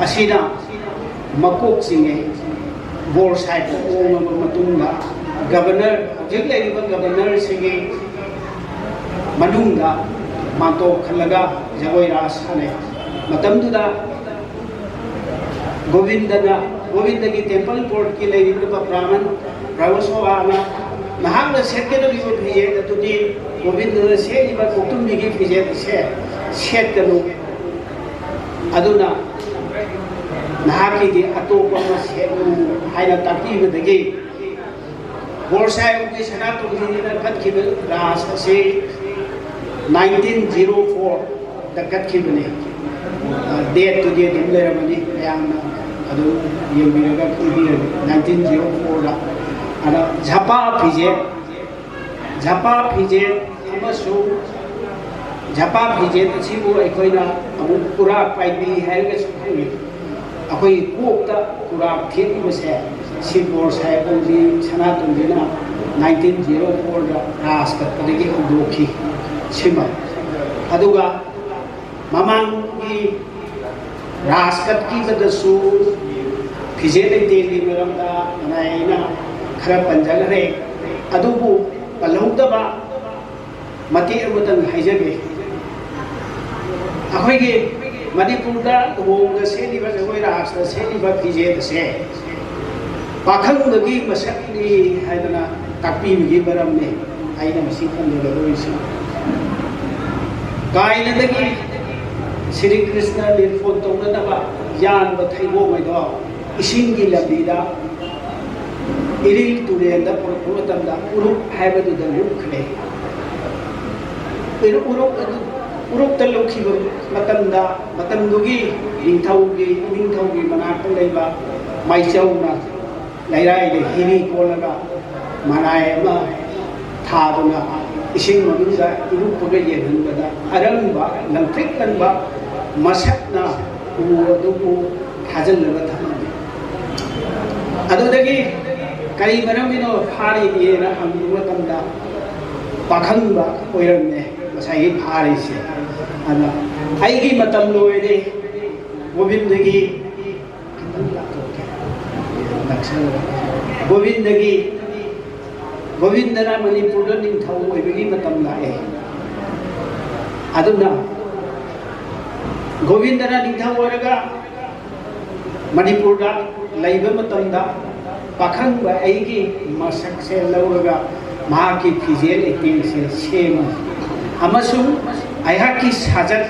ꯑꯁꯤꯅ ꯃꯀꯣꯛ ꯆꯤꯡꯉꯦ꯫ ꯕꯣꯔ ꯁꯥꯏ ꯀꯣꯛ ꯑꯣꯡꯂꯕ ꯃꯇꯨꯡꯗ ꯒꯕꯔꯅꯔ, ꯍꯧꯖꯤꯛ ꯂꯩꯔꯤꯕ ꯒꯕꯔꯅꯔꯁꯤꯒꯤ ꯃꯅꯨꯡꯗ ꯃꯥꯟꯇꯣꯞ ꯈꯜꯂꯒ ꯖꯒꯣꯏ ꯔꯥꯁ ꯁꯥꯟꯅꯩ꯫ ꯃꯇꯝꯗꯨꯗ ꯒꯣꯕꯤꯟꯗꯅ, ꯒꯣꯕꯤꯟꯗꯒꯤ ꯇꯦꯝꯄꯜ ꯕꯣꯔꯗꯀꯤ ꯂꯩꯔꯤꯕ ꯕ꯭ꯔꯥꯍꯃꯟ ꯔꯥꯃꯁꯣꯍꯥꯅ, "ꯅꯍꯥꯛꯅ ꯁꯦꯠꯀꯗꯧꯔꯤꯕ ꯐꯤꯖꯦꯠ ꯑꯗꯨꯗꯤ ꯒꯣꯕꯤꯟꯗꯅ ꯁꯦꯠꯂꯤꯕ ꯀꯣꯛꯇꯨꯝꯕꯤꯒꯤ ꯐꯤꯖꯦꯠ ꯑꯁꯦ ꯁꯦꯠꯀꯅꯨ, ꯑꯗꯨꯅ ꯅꯍꯥꯛꯀꯤꯗꯤ ꯑꯇꯣꯞꯄ ꯑꯃ ꯁꯦꯠꯂꯨ" ꯍꯥꯏꯅ ꯇꯥꯛꯄꯤꯕꯗꯒꯤ ꯕꯣꯔꯁꯥꯏ ꯑꯃꯗꯤ ꯁꯅꯥꯇꯣꯝꯕꯤꯅ ꯀꯠꯈꯤꯕ ꯔꯥꯁ ꯑꯁꯤ nineteen zero four ꯗ ꯀꯠꯈꯤꯕꯅꯤ꯫ ꯗꯦꯠꯇꯨꯗꯤ ꯑꯗꯨꯝ ꯂꯩꯔꯝꯃꯅꯤ, ꯃꯌꯥꯝꯅ ꯑꯗꯨꯝ ꯌꯦꯡꯕꯤꯔꯒ ꯈꯪꯕꯤꯔꯅꯤ꯫ Nineteen zero four ꯗ ꯑꯗ ꯖꯄꯥ ꯐꯤꯖꯦꯠ, ꯖꯄꯥ ꯐꯤꯖꯦꯠ ꯑꯃꯁꯨꯡ ꯖꯄꯥ ꯐꯤꯖꯦꯠ ꯑꯁꯤꯕꯨ ꯑꯩꯈꯣꯏꯅ ꯑꯃꯨꯛ ꯀꯨꯔꯥꯛ ꯄꯥꯏꯕꯤ ꯍꯥꯏꯔꯒꯁꯨ ꯈꯪꯉꯤ꯫ ꯑꯩꯈꯣꯏꯒꯤ ꯀꯣꯛꯇ ꯀꯨꯔꯥꯛ ꯊꯦꯠꯂꯤꯕꯁꯦ ꯁꯤ ꯕꯣꯔ ꯁꯥꯍꯦꯕ ꯑꯣꯡꯕꯤ ꯁꯅꯥꯇꯣꯝꯕꯤꯅ nineteen zero four ꯗ ꯔꯥꯖ ꯀꯠꯄꯗꯒꯤ ꯍꯧꯗꯣꯛꯈꯤ꯫ ꯁꯤꯃ꯫ ꯑꯗꯨꯒ ꯃꯃꯥꯡꯒꯤ ꯔꯥꯖ ꯀꯠꯈꯤꯕꯗꯁꯨ ꯐꯤꯖꯦꯠ ꯂꯩꯇꯦꯡꯒꯤ ꯃꯔꯝꯗ ꯃꯅꯥꯏ ꯑꯩꯅ ꯈꯔ ꯄꯟꯖꯈ꯭ꯔꯦ꯫ ꯑꯗꯨꯕꯨ ꯄꯜꯍꯧꯗꯕ ꯃꯇꯦꯛ ꯑꯃꯇꯪ ꯍꯥꯏꯖꯒꯦ꯫ ꯑꯩꯈꯣꯏꯒꯤ ꯃꯅꯤꯄꯨꯔꯗ ꯂꯨꯍꯣꯡꯕꯗ ꯁꯦꯠꯂꯤꯕ, ꯖꯒꯣꯏ ꯔꯥꯁꯇ ꯁꯦꯠꯂꯤꯕ ꯐꯤꯖꯦꯠ ꯑꯁꯦ ꯄꯥꯈꯪꯕꯒꯤ ꯃꯁꯛꯅꯤ ꯍꯥꯏꯗꯅ ꯇꯥꯛꯄꯤꯕꯒꯤ ꯃꯔꯝꯅꯤ ꯑꯩꯅ ꯃꯁꯤ ꯄꯟꯖꯒꯗꯧꯔꯤꯁꯤ꯫ ꯀꯥꯏꯅꯗꯒꯤ ꯁ꯭ꯔꯤ ꯀ꯭ꯔꯤꯁꯅ ꯂꯤꯟꯐꯣꯟ ꯇꯧꯅꯅꯕ ꯌꯥꯟꯕ ꯊꯩꯕꯣꯡ ꯍꯥꯏꯗꯣ ꯏꯁꯤꯡꯒꯤ ꯂꯝꯕꯤꯗ ꯏꯔꯤꯜ ꯇꯨꯔꯦꯜꯗ ꯄꯨꯔꯛꯄ ꯃꯇꯝꯗ ꯎꯔꯨꯛ ꯍꯥꯏꯕꯗꯨꯗ ꯂꯨꯞꯈ꯭ꯔꯦ꯫ ꯎꯔꯨꯛ, ꯎꯔꯨꯛ ꯑꯗꯨ, ꯎꯔꯨꯛꯇ ꯂꯨꯞꯈꯤꯕ ꯃꯇꯝꯗ, ꯃꯇꯝꯗꯨꯒꯤ ꯅꯤꯡꯊꯧꯒꯤ, ꯏꯅꯤꯡꯊꯧꯒꯤ ꯃꯅꯥꯛꯇ ꯂꯩꯕ ꯃꯥꯏꯆꯧꯅ ꯂꯩꯔꯥꯏꯗ ꯍꯤꯔꯤ ꯀꯣꯜꯂꯒ ꯃꯅꯥꯏ ꯑꯃ ꯊꯥꯗꯨꯅ ꯏꯁꯤꯡ ꯃꯅꯨꯡꯗ ꯏꯔꯨꯞꯄꯒ ꯌꯦꯡꯍꯟꯕꯗ ꯑꯔꯪꯕ, ꯂꯪꯇ꯭ꯔꯤꯛ ꯂꯪꯕ ꯃꯁꯛꯅ ꯎ ꯑꯗꯨꯕꯨ ꯊꯥꯖꯤꯜꯂꯒ ꯊꯝꯂꯝꯃꯤ꯫ ꯑꯗꯨꯗꯒꯤ ꯀꯔꯤ ꯃꯔꯝꯒꯤꯅꯣ ꯐꯥꯔꯤꯅꯦꯅ ꯍꯪꯕ ꯃꯇꯝꯗ ꯄꯥꯈꯪꯕ ꯑꯣꯏꯔꯝꯃꯦ ꯉꯁꯥꯏꯒꯤ ꯐꯥꯔꯤꯁꯦ꯫ ꯑꯗ ꯑꯩꯒꯤ ꯃꯇꯝ ꯂꯣꯏꯔꯦ, ꯒꯣꯕꯤꯟꯗꯒꯤ ꯈꯤꯇꯪ ꯂꯥꯞꯊꯣꯛꯀꯦ꯫ ꯅꯛꯁꯜꯂꯒ꯫ ꯒꯣꯕꯤꯟꯗꯒꯤ, ꯒꯣꯕꯤꯟꯗꯅ ꯃꯅꯤꯄꯨꯔꯗ ꯅꯤꯡꯊꯧ ꯑꯣꯏꯕꯒꯤ ꯃꯇꯝ ꯂꯥꯛꯑꯦ꯫ ꯑꯗꯨꯅ ꯒꯣꯕꯤꯟꯗꯅ ꯅꯤꯡꯊꯧ ꯑꯣꯏꯔꯒ ꯃꯅꯤꯄꯨꯔꯗ ꯂꯩꯕ ꯃꯇꯝꯗ ꯄꯥꯈꯪꯕ ꯑꯩꯒꯤ ꯃꯁꯛꯁꯦ ꯂꯧꯔꯒ ꯃꯍꯥꯛꯀꯤ ꯐꯤꯖꯦꯠ ꯂꯩꯇꯦꯡꯁꯦ ꯁꯦꯝꯃꯤ ꯑꯃꯁꯨꯡ ꯑꯩꯍꯥꯛꯀꯤ ꯁꯥꯖꯠ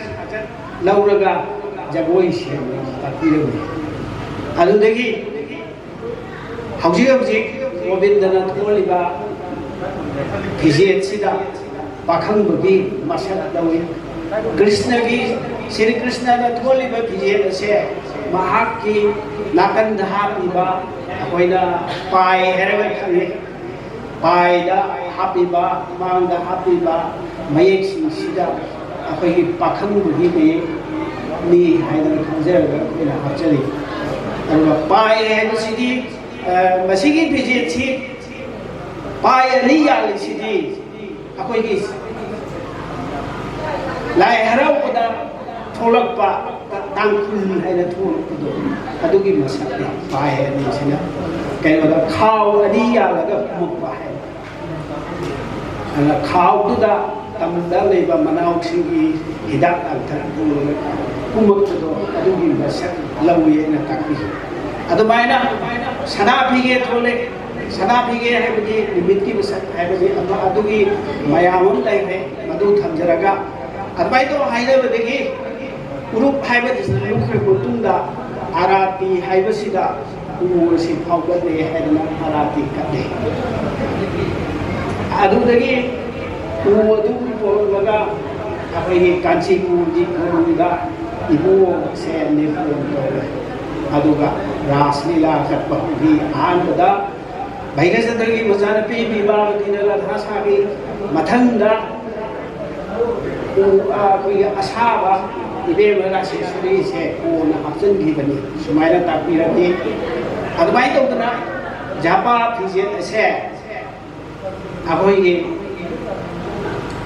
ꯂꯧꯔꯒ ꯖꯒꯣꯏ ꯁꯦꯝꯕ ꯇꯥꯛꯄꯤꯔꯝꯃꯤ꯫ ꯑꯗꯨꯗꯒꯤ ꯍꯧꯖꯤꯛ ꯍꯧꯖꯤꯛ ꯒꯣꯕꯤꯟꯗꯅ ꯊꯣꯛꯂꯤꯕ ꯐꯤꯖꯦꯠꯁꯤꯗ ꯄꯥꯈꯪꯕꯒꯤ ꯃꯁꯛ ꯂꯧꯏ꯫ ꯀ꯭ꯔꯤꯁꯅꯒꯤ, ꯁ꯭ꯔꯤ ꯀ꯭ꯔꯤꯁꯅꯅ ꯊꯣꯛꯂꯤꯕ ꯐꯤꯖꯦꯠ ꯑꯁꯦ ꯃꯍꯥꯛꯀꯤ ꯅꯥꯀꯟꯗ ꯍꯥꯞꯄꯤꯕ ꯑꯩꯈꯣꯏꯅ ꯄꯥꯏ ꯍꯥꯏꯔꯒ ꯈꯪꯉꯤ꯫ ꯄꯥꯏꯗ ꯍꯥꯞꯄꯤꯕ, ꯃꯥꯡꯗ ꯍꯥꯞꯄꯤꯕ ꯃꯌꯦꯛꯁꯤꯡꯁꯤꯗ ꯑꯩꯈꯣꯏꯒꯤ ꯄꯥꯈꯪꯕꯒꯤ ꯃꯌꯦꯛꯅꯤ ꯍꯥꯏꯗꯅ ꯈꯟꯖꯔꯒ ꯑꯩꯈꯣꯏꯅ ꯍꯥꯞꯆꯔꯤ꯫ ꯑꯗꯨꯒ ꯄꯥꯏ ꯍꯥꯏꯕꯁꯤꯗꯤ, ꯑ, ꯃꯁꯤꯒꯤ ꯐꯤꯖꯦꯠꯁꯤ ꯄꯥꯏ ꯑꯅꯤ ꯌꯥꯜꯂꯤꯁꯤꯗꯤ ꯑꯩꯈꯣꯏꯒꯤ ꯂꯥꯏ ꯍꯔꯥꯎꯕꯗ ꯊꯣꯛꯂꯛꯄ ꯇꯥꯡꯈꯨꯜ ꯍꯥꯏꯅ ꯊꯣꯛꯂꯛꯄꯗꯣ, ꯑꯗꯨꯒꯤ ꯃꯁꯛꯅꯤ ꯄꯥꯏ ꯑꯅꯤꯁꯤꯅ꯫ ꯀꯩꯅꯣꯗ ꯈꯥꯎ ꯑꯅꯤ ꯌꯥꯜꯂꯒ ꯀꯨꯝꯃꯛꯄ ꯍꯥꯏꯅ꯫ ꯑꯗꯨꯅ ꯈꯥꯎꯗꯨꯗ ꯇꯝꯗ ꯂꯩꯕ ꯃꯅꯥꯎꯁꯤꯡꯒꯤ ꯍꯤꯗꯥꯛ ꯂꯥꯡꯊꯛ ꯄꯨꯔꯒ ꯀꯨꯝꯃꯛꯄꯗꯣ ꯑꯗꯨꯒꯤ ꯃꯁꯛ ꯂꯧꯏ ꯍꯥꯏꯅ ꯇꯥꯛꯄꯤ꯫ ꯑꯗꯨꯃꯥꯏꯅ ꯁꯅꯥ ꯐꯤꯒꯦ ꯊꯣꯛꯂꯛꯑꯦ꯫ ꯁꯅꯥ ꯐꯤꯒꯦ ꯍꯥꯏꯕꯗꯤ ꯅꯨꯃꯤꯠꯀꯤ ꯃꯁꯛ ꯍꯥꯏꯕꯗꯤ ꯑꯃ ꯑꯗꯨꯒꯤ ꯃꯌꯥꯝ ꯑꯃ ꯂꯩꯈ꯭ꯔꯦ꯫ ꯃꯗꯨ ꯊꯝꯖꯔꯒ ꯑꯗꯨꯃꯥꯏꯅ ꯇꯧ ꯍꯥꯏꯅꯕꯗꯒꯤ ꯎꯔꯨꯞ ꯍꯥꯏꯕꯗꯨꯁꯨ ꯂꯨꯞꯈ꯭ꯔꯕ ꯃꯇꯨꯡꯗ ꯑꯥꯔꯥꯇꯤ ꯍꯥꯏꯕꯁꯤꯗ ꯎ ꯑꯁꯤ ꯐꯥꯎꯒꯠꯂꯦ ꯍꯥꯏꯗꯅ ꯑꯥꯔꯥꯇꯤ ꯀꯠꯂꯦ꯫ ꯑꯗꯨꯗꯒꯤ ꯎ ꯑꯗꯨ ꯄꯨꯔꯛꯂꯒ ꯑꯩꯈꯣꯏꯒꯤ ꯀꯥꯟꯆꯤꯄꯨꯔꯒꯤ ꯈꯨꯕꯝꯗ ꯏꯕꯨꯡꯉꯣꯁꯦ ꯅꯤꯔꯄꯣꯟ ꯇꯧꯔꯦ꯫ ꯑꯗꯨꯒ ꯔꯥꯁ ꯂꯤꯂꯥ ꯀꯠꯄ ꯍꯧꯈꯤ꯫ ꯑꯍꯥꯟꯕꯗ ꯚꯩꯒ꯭ꯌꯆꯟꯗ꯭ꯔꯒꯤ ꯃꯆꯥꯅꯨꯄꯤ ꯕꯤꯃꯥꯕꯇꯤꯅ ꯔꯥꯙꯥ ꯁꯥꯈꯤ꯫ ꯃꯊꯪꯗ ꯎ-, ꯑ, ꯑꯩꯈꯣꯏꯒꯤ ꯑꯁꯥꯕ ꯏꯕꯦꯝꯃ ꯔꯥꯁꯦꯁ꯭ꯋꯔꯤꯁꯦ ꯀꯣꯟꯅ ꯍꯥꯞꯆꯤꯟꯈꯤꯕꯅꯤ꯫ ꯁꯨꯃꯥꯏꯅ ꯇꯥꯛꯄꯤꯔꯝꯃꯤ꯫ ꯑꯗꯨꯃꯥꯏꯅ ꯇꯧꯗꯅ ꯖꯥꯄꯥ ꯐꯤꯖꯦꯠ ꯑꯁꯦ ꯑꯩꯈꯣꯏꯒꯤ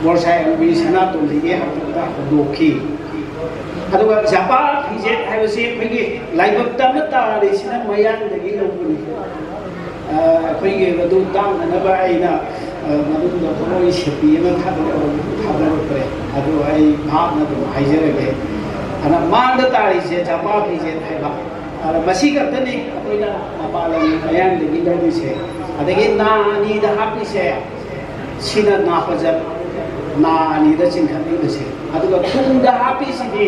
ꯕꯣꯔꯁꯥꯏ ꯑꯣꯡꯕꯤ ꯁꯅꯥꯇꯣꯝꯕꯤꯒꯤ ꯍꯥꯛꯇꯛꯇ ꯍꯧꯗꯣꯛꯈꯤ꯫ ꯑꯗꯨꯒ ꯖꯄꯥ ꯐꯤꯖꯦꯠ ꯍꯥꯏꯕꯁꯤ ꯑꯩꯈꯣꯏꯒꯤ ꯂꯥꯏꯕꯛꯇ ꯑꯃ ꯇꯥꯔꯤꯁꯤꯅ ꯃꯌꯥꯡꯗꯒꯤ ꯂꯧꯕꯅꯤ꯫ ꯑ, ꯑꯩꯈꯣꯏꯒꯤ ꯃꯗꯨ ꯇꯥꯛꯅꯅꯕ ꯑꯩꯅ, ꯑ, ꯃꯅꯨꯡꯗ ꯄꯣꯠꯂꯣꯏ ꯁꯦꯠꯄꯤ ꯑꯃ ꯊꯥꯗꯣꯔꯛ-, ꯊꯥꯗꯣꯔꯛꯇ꯭ꯔꯦ꯫ ꯑꯗꯨ ꯑꯩ ꯚꯥꯞꯅ ꯑꯗꯨꯝ ꯍꯥꯏꯖꯔꯒꯦ꯫ ꯑꯗ ꯃꯥꯡꯗ ꯇꯥꯔꯤꯁꯦ ꯖꯄꯥ ꯐꯤꯖꯦꯠ ꯍꯥꯏꯕ꯫ ꯑꯗ ꯃꯁꯤ ꯈꯛꯇꯅꯤ ꯑꯩꯈꯣꯏꯅ ꯃꯄꯥꯟ ꯂꯝ ꯃꯌꯥꯡꯗꯒꯤ ꯂꯧꯔꯤꯁꯦ꯫ ꯑꯗꯒꯤ ꯅꯥ ꯑꯅꯤꯗ ꯍꯥꯞꯄꯤꯁꯦ, ꯁꯤꯅ ꯅꯥꯄꯖꯠ, ꯅꯥ ꯑꯅꯤꯗ ꯆꯤꯡꯈꯠꯂꯤꯕꯁꯦ꯫ ꯑꯗꯨꯒ ꯊꯨꯡꯗ ꯍꯥꯞꯄꯤꯁꯤꯗꯤ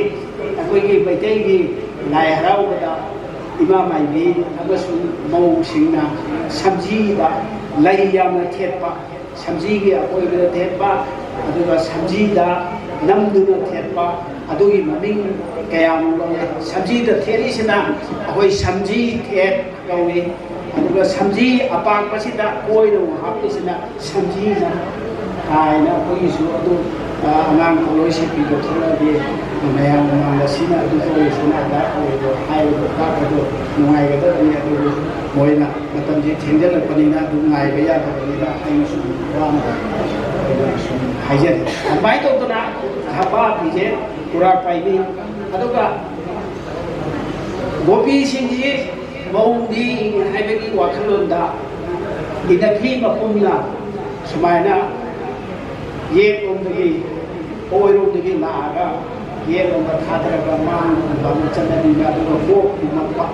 ꯑꯩꯈꯣꯏꯒꯤ ꯃꯩꯇꯩꯒꯤ ꯂꯥꯏ ꯍꯔꯥꯎꯕꯗ ꯏꯃꯥ ꯃꯥꯏꯕꯤ ꯑꯃꯁꯨꯡ ꯃꯧꯁꯤꯡꯅ ꯁꯝꯖꯤꯗ ꯂꯩ ꯌꯥꯝꯅ ꯊꯦꯠꯄ, ꯁꯝꯖꯤꯒꯤ ꯑꯀꯣꯏꯕꯗ ꯊꯦꯠꯄ, ꯑꯗꯨꯒ ꯁꯝꯖꯤꯗ ꯅꯝꯗꯨꯅ ꯊꯦꯠꯄ, ꯑꯗꯨꯒꯤ ꯃꯃꯤꯡ ꯀꯌꯥꯃꯨꯛ ꯂꯧꯏ꯫ ꯁꯝꯖꯤꯗ ꯊꯦꯠꯂꯤꯁꯤꯅ ꯑꯩꯈꯣꯏ ꯁꯝꯖꯤ ꯊꯦꯠ ꯀꯧꯏ꯫ ꯑꯗꯨꯒ ꯁꯝꯖꯤ ꯑꯄꯥꯛꯄꯁꯤꯗ ꯀꯣꯏꯅ ꯑꯃꯨꯛ ꯍꯥꯞꯄꯤꯁꯤꯅ ꯁꯝꯖꯤꯅ ꯀꯥꯏꯅ ꯑꯩꯈꯣꯏꯒꯤꯁꯨ ꯑꯗꯨ, ꯑ, ꯑꯉꯥꯡ ꯄꯣꯠꯂꯣꯏ ꯁꯦꯠꯄꯤꯗꯣ ꯊꯣꯛꯂꯛꯑꯗꯤ ꯃꯌꯥꯝ ꯃꯃꯥꯡꯗ ꯁꯤꯅ ꯑꯗꯨ ꯀꯧꯏ, ꯁꯤꯅ ꯑꯗꯥ ꯀꯧꯏꯗꯣ ꯍꯥꯏꯕꯗꯣ ꯇꯥꯛꯄꯗꯣ ꯅꯨꯡꯉꯥꯏꯒꯗꯕꯅꯤ꯫ ꯑꯗꯨꯕꯨ ꯃꯣꯏꯅ ꯃꯇꯝꯁꯦ ꯊꯦꯡꯖꯤꯜꯂꯛꯄꯅꯤꯅ ꯑꯗꯨ ꯉꯥꯏꯕ ꯌꯥꯗꯕꯅꯤꯅ ꯑꯩꯅꯁꯨ ꯋꯥꯅ ꯑꯩꯅ ꯁꯨꯝ ꯍꯥꯏꯖꯔꯤ꯫ ꯑꯗꯨꯃꯥꯏꯅ ꯇꯧꯗꯅ ꯖꯄꯥ ꯐꯤꯁꯦ ꯀꯨꯔꯥꯛ ꯄꯥꯏꯕꯤ꯫ ꯑꯗꯨꯒ ꯒꯣꯄꯤꯁꯤꯡꯁꯤ ꯃꯧꯗꯤ ꯍꯥꯏꯕꯒꯤ ꯋꯥꯈꯜꯂꯣꯟꯗ ꯏꯅꯐꯤ ꯃꯄꯨꯝꯅ ꯁꯨꯃꯥꯏꯅ ꯌꯦꯠꯂꯣꯝꯗꯒꯤ, ꯑꯣꯏꯔꯣꯝꯗꯒꯤ ꯂꯥꯛꯑꯒ ꯌꯦꯠꯂꯣꯝꯗ ꯊꯥꯗꯔꯒ ꯃꯥꯡ ꯈꯨꯝꯕ ꯑꯃ ꯆꯠꯅꯕꯤꯅ, ꯑꯗꯨꯒ ꯀꯣꯛ ꯈꯨꯝꯃꯛꯄ,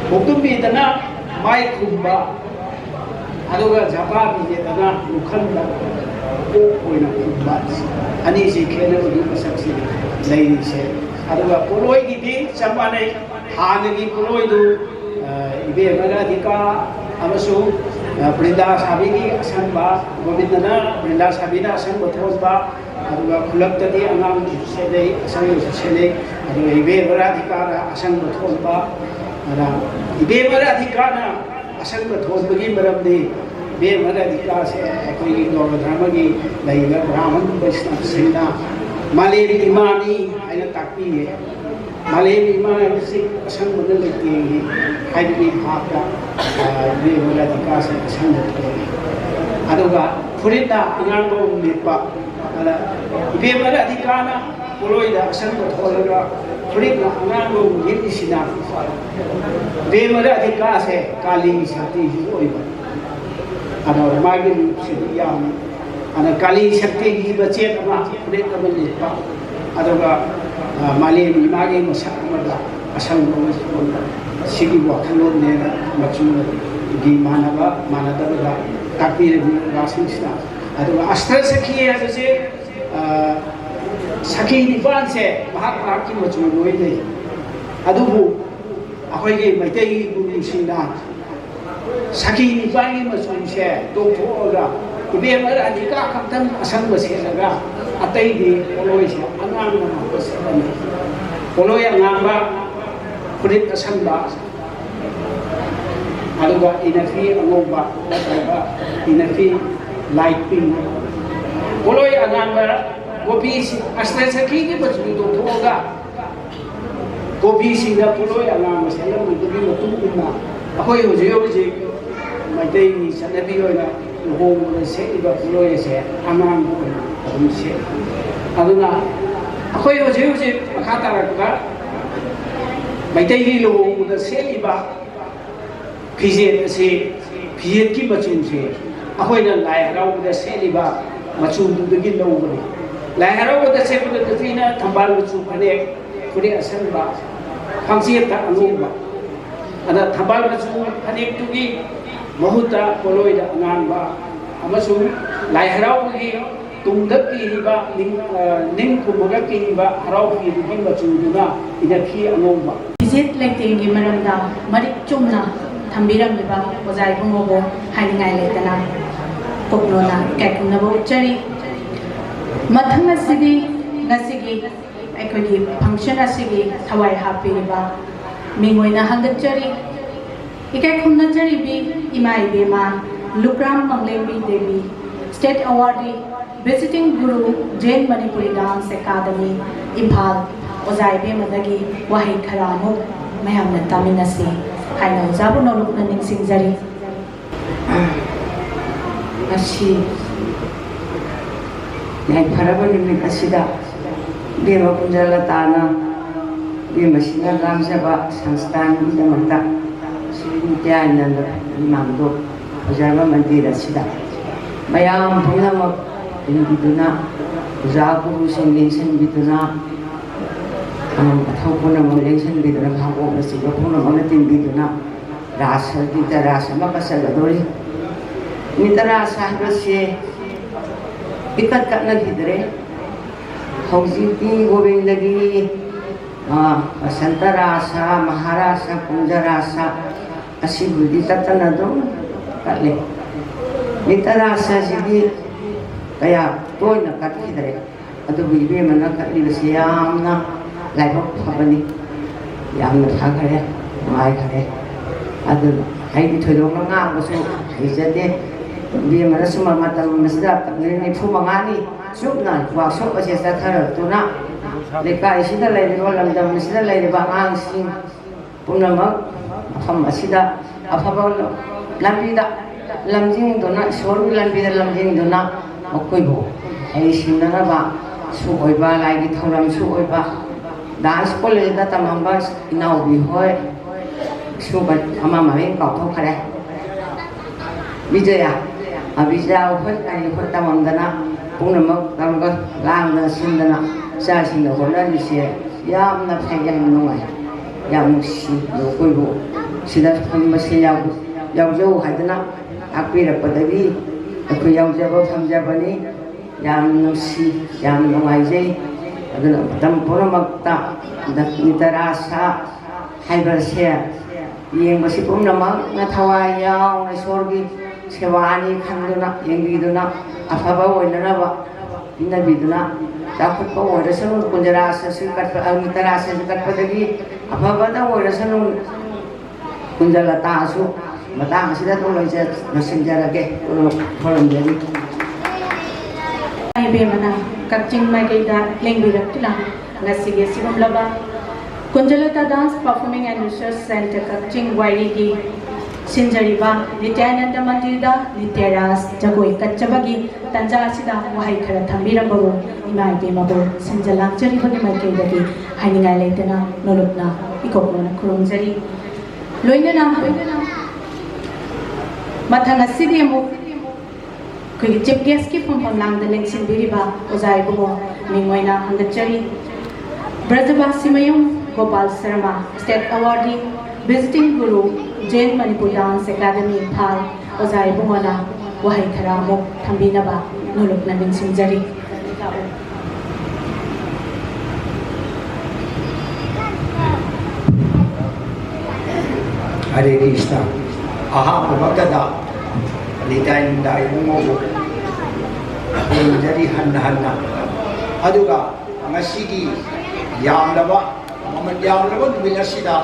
ꯀꯣꯛꯇꯨꯝꯕꯤꯗꯅ ꯃꯥꯏ ꯈꯨꯝꯕ, ꯑꯗꯨꯒ ꯖꯄꯥ ꯐꯤꯖꯦꯠꯇꯅ ꯂꯨꯈꯝꯗ ꯀꯣꯛ ꯑꯣꯏꯅ ꯈꯨꯝꯕ, ꯑꯅꯤꯁꯤ ꯈꯦꯠꯅꯕꯒꯤ ꯃꯁꯛꯁꯤ ꯂꯩꯔꯤꯁꯦ꯫ ꯑꯗꯨꯒ ꯄꯣꯠꯂꯣꯏꯒꯤꯗꯤ ꯆꯞ ꯃꯥꯟꯅꯩ꯫ ꯍꯥꯟꯅꯒꯤ ꯄꯣꯠꯂꯣꯏꯗꯨ, ꯑ, ꯏꯕꯦꯝꯃ ꯔꯥꯙꯤꯀꯥ ꯑꯃꯁꯨꯡ, ꯑ, ꯕ꯭ꯔꯤꯟꯗꯥ ꯁꯥꯕꯤꯒꯤ ꯑꯁꯪꯕ, ꯒꯣꯕꯤꯟꯗꯅ ꯕ꯭ꯔꯤꯟꯗꯥ ꯁꯥꯕꯤꯅ ꯑꯁꯪꯕ ꯊꯣꯟꯕ, ꯑꯗꯨꯒ ꯈꯨꯜꯂꯛꯇꯗꯤ ꯑꯉꯥꯡꯁꯨ ꯁꯦꯠꯅꯩ, ꯑꯁꯪꯕꯁꯨ ꯁꯦꯠꯅꯩ꯫ ꯑꯗꯨꯒ ꯏꯕꯦꯝꯃ ꯔꯥꯙꯤꯀꯥꯅ ꯑꯁꯪꯕ ꯊꯣꯟꯕ, ꯑꯗ ꯏꯕꯦꯝꯃ ꯔꯥꯙꯤꯀꯥꯅ ꯑꯁꯪꯕ ꯊꯣꯟꯕꯒꯤ ꯃꯔꯝꯗꯤ ꯏꯕꯦꯝꯃ ꯔꯥꯙꯤꯀꯥꯁꯦ ꯑꯩꯈꯣꯏꯒꯤ ꯒꯧꯔ ꯙꯔꯃꯒꯤ ꯂꯩꯔꯤꯕ ꯕ꯭ꯔꯥꯍꯃꯟ ꯕꯩꯁꯅꯕꯁꯤꯡꯅ ꯃꯥꯂꯦꯝ ꯏꯃꯥꯅꯤ ꯍꯥꯏꯅ ꯇꯥꯛꯄꯤꯌꯦ꯫ ꯃꯥꯂꯦꯝ ꯏꯃꯥ ꯍꯥꯏꯕꯁꯤ ꯑꯁꯪꯕꯅ ꯂꯩꯇꯦꯡꯉꯤ ꯍꯥꯏꯕꯒꯤ ꯚꯥꯞꯇ, ꯑ, ꯏꯕꯦꯝꯃ ꯔꯥꯙꯤꯀꯥꯁꯦ ꯑꯁꯪꯕ ꯊꯣꯛꯏ꯫ ꯑꯗꯨꯒ ꯐꯨꯔꯤꯠꯅ ꯑꯉꯥꯡꯕ ꯑꯃ ꯂꯤꯠꯄ꯫ ꯑꯗ ꯏꯕꯦꯝꯃ ꯔꯥꯙꯤꯀꯥꯅ ꯄꯣꯠꯂꯣꯏꯗ ꯑꯁꯪꯕ ꯊꯣꯜꯂꯒ ꯐꯨꯔꯤꯠꯅ ꯑꯉꯥꯡꯕ ꯑꯃꯨꯛ ꯂꯤꯠꯂꯤꯁꯤꯅ ꯕꯦꯃꯔ ꯑꯗꯤ ꯀꯥꯁꯦ ꯀꯥꯂꯤꯒꯤ ꯁꯛꯇꯤꯁꯨ ꯑꯣꯏꯕ꯫ ꯑꯗꯣ ꯃꯥꯒꯤ ꯂꯨꯛꯁꯤꯗꯤ ꯌꯥꯝ, ꯑꯗ ꯀꯥꯂꯤ ꯁꯛꯇꯤꯒꯤ ꯃꯆꯦꯠ ꯑꯃ ꯐꯨꯔꯤꯠ ꯑꯃ ꯂꯤꯠꯄ, ꯑꯗꯨꯒ ꯃꯥꯂꯦꯝꯒꯤ ꯃꯥꯒꯤ ꯃꯁꯛ ꯑꯃꯗ ꯑꯁꯪꯕ ꯑꯃ ꯊꯣꯟꯕ꯫ ꯁꯤꯒꯤ ꯋꯥꯈꯜꯂꯣꯟꯅꯦꯅ ꯃꯆꯨꯒꯤ ꯃꯥꯟꯅꯕ ꯃꯥꯟꯅꯗꯕꯗ ꯇꯥꯛꯄꯤꯔꯕꯤ ꯑꯣꯖꯥꯁꯤꯡꯁꯤꯅ꯫ ꯑꯗꯨꯒ ꯑꯁꯇ꯭ꯔ ꯁꯈꯤ ꯍꯥꯏꯕꯁꯦ ꯁꯈꯤ ꯅꯤꯄꯥꯟꯁꯦ ꯃꯍꯥꯛ ꯃꯍꯥꯛꯀꯤ ꯃꯆꯨ ꯂꯣꯏ ꯂꯩ꯫ ꯑꯗꯨꯕꯨ ꯑꯩꯈꯣꯏꯒꯤ ꯃꯩꯇꯩꯒꯤ ꯒꯨꯔꯨꯁꯤꯡꯅ ꯁꯈꯤ ꯅꯤꯄꯥꯟꯒꯤ ꯃꯆꯨꯁꯦ ꯇꯣꯛꯊꯣꯛꯑꯒ ꯏꯕꯦꯝꯃ ꯔꯥꯙꯤꯀꯥ ꯈꯛꯇꯪ ꯑꯁꯪꯕ ꯁꯦꯠꯂꯒ ꯑꯇꯩꯗꯤ ꯄꯣꯠꯂꯣꯏꯁꯦ ꯑꯉꯥꯡꯕ ꯉꯥꯛꯇ ꯁꯦꯠꯂꯝꯃꯤ꯫ ꯄꯣꯠꯂꯣꯏ ꯑꯉꯥꯡꯕ, ꯐꯨꯔꯤꯠ ꯑꯁꯪꯕ, ꯑꯗꯨꯒ ꯏꯅꯐꯤ ꯑꯉꯧꯕ ꯅꯠꯇ꯭ꯔꯒ ꯏꯅꯐꯤ ꯂꯥꯏꯠ ꯄꯤꯡ꯫ ꯄꯣꯠꯂꯣꯏ ꯑꯉꯥꯡꯕ ꯒꯣꯄꯤꯁꯤ ꯑꯁꯇ꯭ꯔ ꯁꯈꯤꯒꯤ ꯃꯆꯨꯗꯣ ꯊꯣꯛꯑꯒ ꯒꯣꯄꯤꯁꯤꯡꯅ ꯄꯣꯠꯂꯣꯏ ꯑꯉꯥꯡꯕ ꯁꯦꯠꯂꯝꯕꯗꯨꯒꯤ ꯃꯇꯨꯡ ꯏꯟꯅ ꯑꯩꯈꯣꯏ ꯍꯧꯖꯤꯛ ꯍꯧꯖꯤꯛ ꯃꯩꯇꯩꯒꯤ ꯆꯠꯅꯕꯤ ꯑꯣꯏꯅ ꯂꯨꯍꯣꯡꯕꯗ ꯁꯦꯠꯂꯤꯕ ꯄꯣꯠꯂꯣꯏ ꯑꯁꯦ ꯑꯉꯥꯡꯕ ꯑꯣꯏꯅ ꯑꯗꯨꯝ ꯁꯦꯠꯂꯤ꯫ ꯑꯗꯨꯅ ꯑꯩꯈꯣꯏ ꯍꯧꯖꯤꯛ ꯍꯧꯖꯤꯛ ꯃꯈꯥ ꯇꯥꯔꯛꯄ ꯃꯩꯇꯩꯒꯤ ꯂꯨꯍꯣꯡꯕꯗ ꯁꯦꯠꯂꯤꯕ ꯐꯤꯖꯦꯠ ꯑꯁꯤ, ꯐꯤꯖꯦꯠꯀꯤ ꯃꯆꯨꯁꯦ ꯑꯩꯈꯣꯏꯅ ꯂꯥꯏ ꯍꯔꯥꯎꯕꯗ ꯁꯦꯠꯂꯤꯕ ꯃꯆꯨꯗꯨꯗꯒꯤ ꯂꯧꯕꯅꯤ꯫ ꯂꯥꯏ ꯍꯔꯥꯎꯕꯗ ꯁꯦꯠꯄꯗ ꯅꯨꯄꯤꯅ ꯊꯝꯕꯥꯜ ꯃꯆꯨ ꯐꯅꯦꯛ, ꯐꯨꯔꯤꯠ ꯑꯁꯪꯕ, ꯈ꯭ꯋꯥꯡꯆꯦꯠꯇ ꯑꯉꯧꯕ, ꯑꯗ ꯊꯝꯕꯥꯜ ꯃꯆꯨ ꯐꯅꯦꯛꯇꯨꯒꯤ ꯃꯍꯨꯠꯇ ꯄꯣꯠꯂꯣꯏꯗ ꯑꯉꯥꯡꯕ ꯑꯃꯁꯨꯡ ꯂꯥꯏ ꯍꯔꯥꯎꯕꯒꯤ ꯇꯨꯡꯗ ꯀꯤꯔꯤꯕ ꯅꯤꯡ-, ꯑ, ꯅꯤꯡ ꯈꯨꯝꯃꯒ ꯀꯤꯔꯤꯕ ꯍꯔꯥꯎ ꯐꯤꯗꯨꯒꯤ ꯃꯆꯨꯗꯨꯅ ꯏꯅꯐꯤ ꯑꯉꯧꯕ꯫ ꯐꯤꯖꯦꯠ ꯂꯩꯇꯦꯡꯒꯤ ꯃꯔꯝꯗ ꯃꯔꯤꯛ ꯆꯨꯝꯅ ꯊꯝꯕꯤꯔꯝꯂꯤꯕ ꯑꯣꯖꯥ ꯏꯕꯨꯡꯉꯣꯕꯨ ꯍꯥꯏꯅꯤꯡꯉꯥꯏ ꯂꯩꯇꯅ ꯄꯨꯛꯅꯣꯟꯅ ꯏꯀꯥꯏ ꯈꯨꯝꯅꯕ ꯎꯠꯆꯔꯤ꯫ ꯃꯊꯪ ꯑꯁꯤꯗꯤ ꯉꯁꯤꯒꯤ ꯑꯩꯈꯣꯏꯒꯤ function ꯑꯁꯤꯒꯤ ꯊꯋꯥꯏ ꯍꯥꯞꯄꯤꯔꯤꯕ ꯃꯤꯡ ꯑꯣꯏꯅ ꯍꯪꯒꯠꯆꯔꯤ꯫ ꯏꯀꯥꯏ ꯈꯨꯝꯅꯖꯔꯤꯕꯤ ꯏꯃꯥ ꯏꯕꯦꯝꯃ ꯂꯨꯀ꯭ꯔꯥꯝ ꯃꯪꯂꯦꯝꯕꯤ Devi, State Awardee, Visiting Guru, Jain Manipuri Dance Academy, Imphal, ꯑꯣꯖꯥ ꯏꯕꯦꯝꯃꯗꯒꯤ ꯋꯥꯍꯩ ꯈꯔ ꯑꯃꯨꯛ ꯃꯌꯥꯝꯅ ꯇꯥꯃꯤꯟꯅꯁꯤ ꯍꯥꯏꯅ ꯑꯣꯖꯥꯕꯨ ꯅꯧꯂꯨꯛꯅ ꯅꯤꯡꯁꯤꯡꯖꯔꯤ꯫ ꯉꯁꯤ ꯌꯥꯏꯐꯔꯕ ꯅꯨꯃꯤꯠ ꯑꯁꯤꯗ ꯏꯕꯦꯝꯃ ꯀꯨꯟꯖꯂꯇꯥꯅ ꯏꯕꯦꯝꯃꯁꯤꯅ ꯂꯥꯡꯖꯕ ꯁꯪꯁꯊꯥꯟꯒꯤꯗꯃꯛꯇ ꯁ꯭ꯔꯤ ꯅꯤꯇ꯭ꯌꯥꯅꯟꯗ ꯃꯤꯃꯥꯡꯗꯣ ꯐꯖꯔꯕ ꯃꯟꯗꯤꯔ ꯑꯁꯤꯗ ꯃꯌꯥꯝ ꯄꯨꯝꯅꯃꯛ ꯇꯤꯟꯕꯤꯗꯨꯅ, ꯑꯣꯖꯥ ꯒꯨꯔꯨꯁꯤꯡ ꯂꯦꯡꯁꯤꯟꯕꯤꯗꯨꯅ, ꯑꯉꯝ ꯑꯊꯧ ꯄꯨꯝꯅꯃꯛ ꯂꯦꯡꯁꯤꯟꯕꯤꯗꯨꯅ, ꯚꯥꯒꯣꯠꯅꯆꯤꯡꯕ ꯄꯨꯝꯅꯃꯛꯅ ꯇꯤꯟꯕꯤꯗꯨꯅ ꯔꯥꯁ, ꯅꯤꯇ꯭ꯌ ꯔꯥꯁ ꯑꯃ ꯀꯠꯆꯒꯗꯧꯔꯤ꯫ ꯅꯤꯇ꯭ꯌ ꯔꯥꯁ ꯍꯥꯏꯕꯁꯤ ꯏꯀꯠ ꯀꯠꯅꯈꯤꯗ꯭ꯔꯦ꯫ ꯍꯧꯖꯤꯛꯇꯤ ꯒꯣꯕꯤꯟꯗꯒꯤ, ꯑ, ꯕꯁꯟꯇ ꯔꯥꯁ, ꯃꯍꯥꯔꯥꯁ, ꯀꯨꯟꯖ ꯔꯥꯁ ꯑꯁꯤꯕꯨꯗꯤ ꯇꯠꯇꯅ ꯑꯗꯨꯝ ꯀꯠꯂꯤ꯫ ꯅꯤꯇ꯭ꯌ ꯔꯥꯁ ꯑꯁꯤꯗꯤ ꯀꯌꯥ ꯇꯣꯏꯅ ꯀꯠꯈꯤꯗ꯭ꯔꯦ꯫ ꯑꯗꯨꯕꯨ ꯏꯕꯦꯝꯃꯅ ꯀꯠꯂꯤꯕꯁꯤ ꯌꯥꯝꯅ ꯂꯥꯏꯕꯛ ꯐꯕꯅꯤ꯫ ꯌꯥꯝꯅ ꯐꯈ꯭ꯔꯦ, ꯅꯨꯡꯉꯥꯏꯈ꯭ꯔꯦ꯫ ꯑꯗꯨꯅ ꯑꯩꯗꯤ ꯊꯣꯏꯗꯣꯛꯅ ꯉꯥꯡꯕꯁꯨ ꯍꯩꯖꯗꯦ꯫ ꯏꯕꯦꯝꯃꯅ ꯁꯨꯝꯕ ꯃꯇꯝ ꯑꯁꯤꯗ ꯅꯨꯃꯤꯠ ꯅꯤꯐꯨ ꯃꯉꯥꯅꯤ ꯆꯨꯞꯅ ꯋꯥꯛꯁꯣꯞ ꯑꯁꯦ ꯆꯠꯊꯔꯛꯇꯨꯅ ꯂꯩꯀꯥꯏꯁꯤꯗ ꯂꯩꯔꯤꯕ, ꯂꯝꯗꯝ ꯑꯁꯤꯗ ꯂꯩꯔꯤꯕ ꯑꯉꯥꯡꯁꯤꯡ ꯄꯨꯝꯅꯃꯛ ꯃꯐꯝ ꯑꯁꯤꯗ ꯑꯐꯕ ꯂꯝꯕꯤꯗ ꯂꯝꯖꯤꯡꯗꯨꯅ, ꯏꯁꯣꯔꯒꯤ ꯂꯝꯕꯤꯗ ꯂꯝꯖꯤꯡꯗꯨꯅ ꯃꯈꯣꯏꯕꯨ ꯍꯩꯁꯤꯡꯅꯅꯕꯁꯨ ꯑꯣꯏꯕ, ꯂꯥꯏꯒꯤ ꯊꯧꯔꯝꯁꯨ ꯑꯣꯏꯕ, ꯗꯥꯟꯁ ꯀꯣꯂꯦꯖꯇ ꯇꯝꯂꯝꯕ ꯏꯅꯥꯎꯕꯤ ꯍꯣꯏ, ꯁꯨ ꯑꯃ ꯃꯃꯤꯡ ꯀꯥꯎꯊꯣꯛꯈ꯭ꯔꯦ, ꯕꯤꯖꯌꯥ, ꯑ, ꯕꯤꯖꯌꯥ ꯍꯣꯏ ꯀꯔꯤ ꯍꯣꯏ ꯇꯝꯃꯝꯗꯅ ꯄꯨꯝꯅꯃꯛ ꯇꯧꯔꯒ ꯂꯥꯡꯗꯅ ꯁꯤꯟꯗꯅ ꯏꯆꯥꯁꯤꯡꯅ ꯍꯣꯠꯅꯔꯤꯁꯦ ꯌꯥꯝꯅ ꯐꯩ, ꯌꯥꯝꯅ ꯅꯨꯡꯉꯥꯏ, ꯌꯥꯝ ꯅꯨꯡꯁꯤ꯫ ꯑꯗꯣ ꯑꯩꯈꯣꯏꯕꯨ ꯁꯤꯗ ꯐꯝꯕꯁꯦ ꯌꯥꯎ-, ꯌꯥꯎꯖꯧ ꯍꯥꯏꯗꯅ ꯇꯥꯛꯄꯤꯔꯛꯄꯗꯒꯤ ꯑꯩꯈꯣꯏ ꯌꯥꯎꯖꯕ ꯐꯪꯖꯕꯅꯤ꯫ ꯌꯥꯝ ꯅꯨꯡꯁꯤ, ꯌꯥꯝ ꯅꯨꯡꯉꯥꯏꯖꯩ꯫ ꯑꯗꯨꯅ ꯃꯇꯝ ꯄꯨꯝꯅꯃꯛꯇ ꯅꯤꯇ꯭ꯌ ꯔꯥꯁ ꯍꯥꯏꯕꯁꯦ ꯌꯦꯡꯕꯁꯤ ꯄꯨꯝꯅꯃꯛꯅ ꯊꯋꯥꯏ ꯌꯥꯎꯅ ꯏꯁꯣꯔꯒꯤ ꯁꯦꯕꯥꯅꯤ ꯈꯟꯗꯨꯅ, ꯌꯦꯡꯕꯤꯗꯨꯅ, ꯑꯐꯕ ꯑꯣꯏꯅꯅꯕ ꯄꯤꯅꯕꯤꯗꯨꯅ, ꯆꯥꯎꯈꯠꯄ ꯑꯣꯏꯔꯁꯅꯨ, ꯀꯨꯟꯖ ꯔꯥꯁ ꯑꯁꯤ ꯀꯠꯄ, ꯑ, ꯅꯤꯇ꯭ꯌ ꯔꯥꯁ ꯑꯁꯤ ꯀꯠꯄꯗꯒꯤ ꯑꯐꯕꯇ ꯑꯣꯏꯔꯁꯅꯨ꯫ ꯀꯨꯟꯖꯂꯇꯥꯁꯨ ꯃꯇꯥꯡ ꯑꯁꯤꯗ ꯑꯗꯨꯝ ꯂꯣꯏꯖ-, ꯂꯣꯏꯁꯤꯟꯖꯔꯒꯦ꯫ ꯈꯨꯔꯨꯝꯖꯔꯤ꯫ ꯏꯕꯦꯝꯃꯅ ꯀꯛꯆꯤꯡ ꯃꯥꯏꯀꯩꯗ ꯂꯦꯡꯕꯤꯔꯛꯇꯨꯅ ꯉꯁꯤꯒꯤ ꯑꯁꯤꯒꯨꯝꯂꯕ ꯀꯨꯟꯖꯂꯇꯥ Dance Performing and Research Centre ꯀꯛꯆꯤꯡ ꯋꯥꯏꯔꯤꯒꯤ ꯁꯤꯟꯖꯔꯤꯕ ꯅꯤꯇ꯭ꯌꯥꯅꯟꯗ ꯃꯟꯗꯤꯔꯗ ꯅꯤꯇ꯭ꯌ ꯔꯥꯁ ꯖꯒꯣꯏ ꯀꯠꯆꯕꯒꯤ ꯇꯥꯟꯖꯥ ꯑꯁꯤꯗ ꯋꯥꯍꯩ ꯈꯔ ꯊꯝꯕꯤꯔꯝꯕꯕꯨ ꯏꯃꯥ ꯏꯕꯦꯝꯃꯕꯨ ꯁꯤꯟꯖ ꯂꯥꯡꯖꯔꯤꯕꯒꯤ ꯃꯥꯏꯀꯩꯗꯒꯤ ꯍꯥꯏꯅꯤꯡꯉꯥꯏ ꯂꯩꯇꯅ ꯅꯣꯂꯨꯛꯅ ꯏꯀꯣꯛ ꯂꯣꯟꯅ ꯈꯨꯔꯨꯝꯖꯔꯤ꯫ ꯂꯣꯏꯅꯅ ꯃꯊꯪ ꯑꯁꯤꯗꯤ ꯑꯃꯨꯛ ꯑꯩꯈꯣꯏꯒꯤ ꯆꯤꯐ ꯒꯦꯁꯀꯤ ꯐꯝꯐꯝ ꯂꯥꯡꯗ ꯂꯦꯡꯁꯤꯟꯕꯤꯔꯤꯕ ꯑꯣꯖꯥ ꯏꯕꯨꯡꯉꯣ ꯃꯤꯡ ꯑꯣꯏꯅ ꯍꯪꯒꯠꯆꯔꯤ꯫ ꯕ꯭ꯔꯖꯕꯥꯁꯤꯃꯌꯨꯝ ꯒꯣꯄꯥꯜ ꯁꯔꯃ, ꯁ꯭ꯇꯦꯠ ꯑꯦꯋꯥꯔꯗꯤ, ꯚꯤꯖꯤꯇꯤꯡ ꯒꯨꯔꯨ, ꯖꯦꯟ ꯃꯅꯤꯄꯨꯔ ꯗꯥꯟꯁ ꯑꯦꯀꯥꯗꯃꯤ ꯏꯝꯐꯥꯜ, ꯑꯣꯖꯥ ꯏꯕꯨꯡꯉꯣꯅ ꯋꯥꯍꯩ ꯈꯔ ꯑꯃꯨꯛ ꯊꯝꯕꯤꯅꯕ ꯅꯣꯂꯨꯛꯅ ꯅꯤꯡꯁꯤꯡꯖꯔꯤ꯫ ꯍꯔꯦ ꯀ꯭ꯔꯤꯁꯅ꯫ ꯑꯍꯥꯟꯕꯃꯛꯇꯗ ꯅꯤꯇꯥꯏꯅꯟꯗ ꯏꯕꯨꯡꯉꯣꯕꯨ ꯈꯨꯔꯨꯝꯖꯔꯤ ꯍꯟꯅ ꯍꯟꯅ꯫ ꯑꯗꯨꯒ ꯉꯁꯤꯒꯤ ꯌꯥꯝꯂꯕ, ꯃꯃꯜ ꯌꯥꯝꯂꯕ ꯅꯨꯃꯤꯠ ꯑꯁꯤꯗ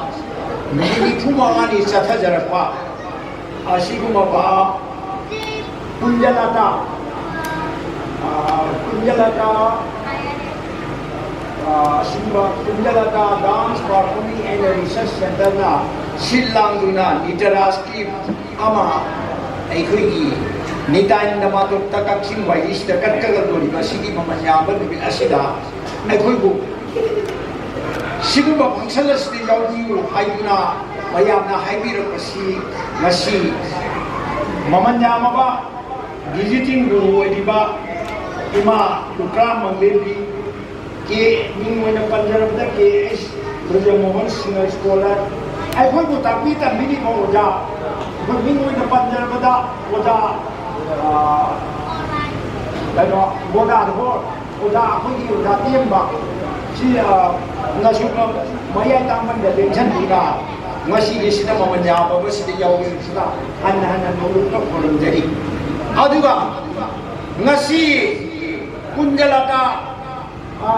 ꯅꯨꯃꯤꯠ ꯅꯤꯐꯨ ꯃꯉꯥꯅꯤ ꯆꯠꯊꯖꯔꯛꯄ ꯑꯁꯤꯒꯨꯝꯂꯕ ꯀꯨꯟꯖꯂꯇꯥ, ꯑ, ꯀꯨꯟꯖꯂꯇꯥ, ꯑ, ꯑꯁꯤꯒꯨꯝꯕ ꯀꯨꯟꯖꯂꯇꯥ Dance Performing and Research Centreꯅ ꯁꯤꯜ ꯂꯥꯡꯗꯨꯅ ꯅꯤꯇ꯭ꯌ ꯔꯥꯁꯀꯤ ꯑꯃ ꯑꯩꯈꯣꯏꯒꯤ ꯅꯤꯇꯥꯏꯅꯟꯗ ꯃꯥꯙꯕꯇ ꯀꯛꯆꯤꯡ ꯋꯥꯏꯔꯤꯁꯤꯗ ꯀꯠꯀꯗꯧꯔꯤꯕ ꯑꯁꯤꯒꯤ ꯃꯃꯜ ꯌꯥꯝꯕ ꯅꯨꯃꯤꯠ ꯑꯁꯤꯗ ꯑꯩꯈꯣꯏꯕꯨ ꯁꯤꯒꯨꯝꯕ function ꯑꯁꯤꯗ ꯌꯥꯎꯕꯤꯌꯨ ꯍꯥꯏꯗꯨꯅ ꯃꯌꯥꯝꯅ ꯍꯥꯏꯕꯤꯔꯛꯄꯁꯤ ꯉꯁꯤ ꯃꯃꯜ ꯌꯥꯝꯂꯕ ꯚꯤꯖꯤꯇꯤꯡ ꯒꯨꯔꯨ ꯑꯣꯏꯔꯤꯕ ꯏꯃꯥ ꯂꯨꯀ꯭ꯔꯥꯝ ꯃꯪꯂꯦꯝꯕꯤ, ꯀꯦ, ꯃꯤꯡ ꯑꯣꯏꯅ ꯄꯟꯖꯔꯕꯗ ꯀꯦ ꯑꯦꯁ ꯕ꯭ꯔꯖꯃꯣꯍꯟ ꯁꯤꯡꯍ ꯁ꯭ꯀꯣꯂꯔ, ꯑꯩꯈꯣꯏꯕꯨ ꯇꯥꯛꯄꯤ ꯇꯝꯕꯤꯔꯤꯕ ꯑꯣꯖꯥ, ꯑꯩꯈꯣꯏ ꯃꯤꯡ ꯑꯣꯏꯅ ꯄꯟꯖꯔꯕꯗ ꯑꯣꯖꯥ, ꯑ, ꯀꯩꯅꯣ, ꯒꯣꯗꯥꯙꯣꯔ, ꯑꯣꯖꯥ, ꯑꯩꯈꯣꯏꯒꯤ ꯑꯣꯖꯥ ꯇꯦꯝꯕ ꯁꯤ, ꯑ, ꯅꯁꯨ ꯃꯌꯥꯏ ꯇꯥꯡꯕꯟꯗ ꯂꯦꯡꯁꯟꯗꯨꯅ ꯉꯁꯤꯒꯤ ꯁꯤꯗ ꯃꯃꯜ ꯌꯥꯝꯕ ꯑꯃꯁꯤꯗ ꯌꯥꯎꯕꯤꯕꯁꯤꯗ ꯍꯟꯅ ꯍꯟꯅ ꯅꯣꯂꯨꯛꯅ ꯈꯨꯔꯨꯝꯖꯔꯤ꯫ ꯑꯗꯨꯒ ꯉꯁꯤ ꯀꯨꯟꯖꯂꯇꯥ, ꯑ,